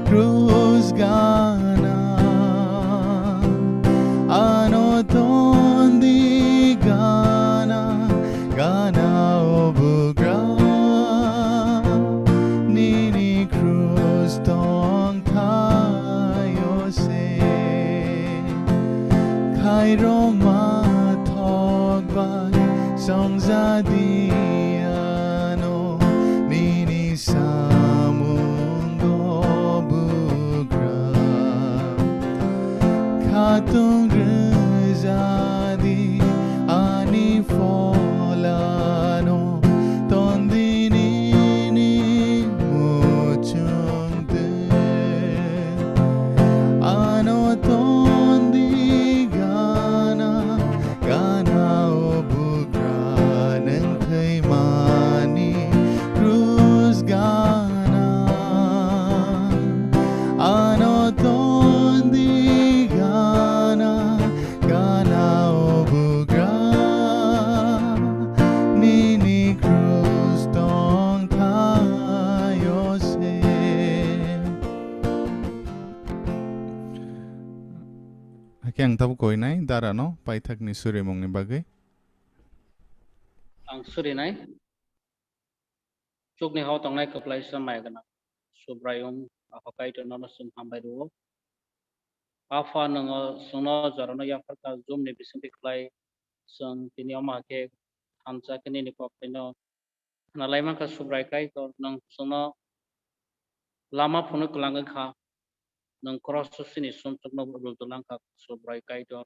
krus gana. Ano tondi gana, gana o Bugra, nini krus tong thaio se. Khairokma thok bai songjadi ano nini samungo Bugra. Khatung rwjadi ani pholano, tondi nini muchung twi. Ano tondi gana, gana o Bugra nwng thwimani krus gana. Ano tondi gana, gana o Bugra, nini krus tong thaio se. Hakhe ang tabuk koinai darano paithakni surimungni bagwi. Ang surinai. Chukni hao tongnai kwplaisa mai gwnang Subraiyung Apha Kaitor nono chwng hambai rwo. Apha, nwng o chwngno jorano yapharkha, jumni bisingtwi khlai chwng tini omo hakhe thansa khe nini kokthaino khna lai mankha. Subrai Kaitor, nwng chwngno lama phunuk kwlangwi kha, nwng cross-o chini sumsokno rwtwlang kha, Subrai Kaitor.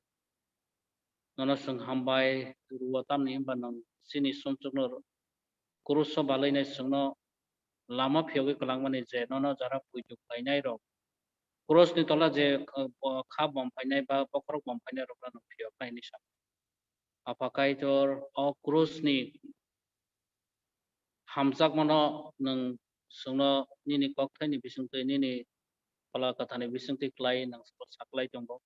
Nono chwng hambai rwo, tamni hwnba nwng chini sumsokno cross-o balwinai chwngno lama phiyogwi kwlangmani, je nono jara puitu khlainairok, cross-ni tola je, uh, bo-, kha bom phainai ba bokhorok bom phainairokno nwng phiyoknai hinwi sa. Apha Kaitor, o cross-ni hamjakmano nwng chwngno nini kokthaini bisingtwi, nini Phola Kwtharni bisingtwi khlai nwng chwngno saklai tongo.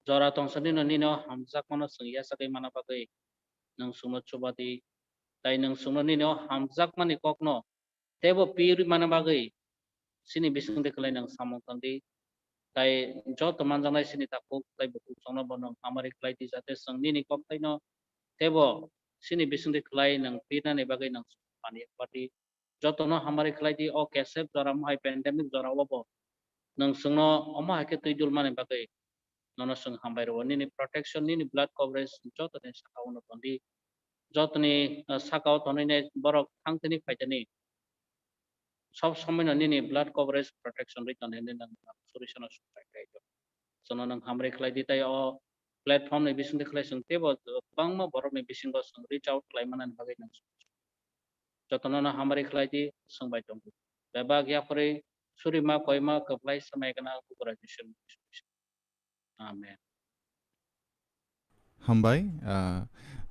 Jora tongsa nino, nino hamjakmano chwng yachagwi manna bagwi nwng chwngno chuba di. Tai nwng chwngno nini o hamjakmani kokno teibo pirwi mana bagwi chini bisingtwi khlai nwng samung tangdi. Tai joto manjaknai chini takhuk tai bukhuk chwngno bo nwng hamari khlai di, jate chwng nini kok taino teibo chini bisingtwi khlai nwng pirnani bagwi nwng paniya padi. Jotono hamari khlai di, o kesep jora mo hai pandemic jora o bo nwng chwngno omo hai khe twi dulmani bagwi nono chwng hambai rwo. Nini protection, nini blood coverage jotoni saka o no tondi. Jotoni, ah, saka o tonwi nai borok thang thani phai thani. Sob somoi no nini blood coverage protection rwi tonwi nini nang solution o sung pai khlai di. Chwngno nwng hamari khlai di, tai o platform ni bisingtwi khlai chwng teibo kwbangma borok ni bisingo chwng reach out khlai manani bagwi nwng jotono no hamari khlai di, chwng bai tongo. Bebak yapharwi surima koima kwplai swmai gana Bubagra Jisu. Amen. Hambai, ah,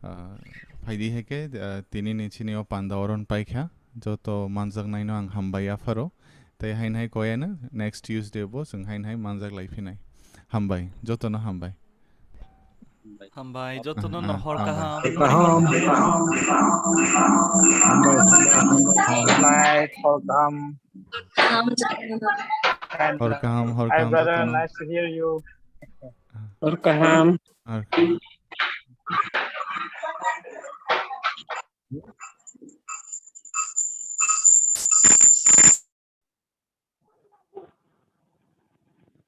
ah, phaidi heke, ah, tini ni chini o panda oron paikha, joto manjaknai no ang hambai apharo. Tai hain hai koyano next Tuesday bo chwng hain hai manjak lai phinai. Hambai, jotono hambai. Hambai, jotono no hor kaham. Kaham. Hambai, hambai, hambai. Hambai, hor kaham. Hor kaham, hor kaham, brother, jotono. Nice to hear you. Hor kaham. Hor kaham.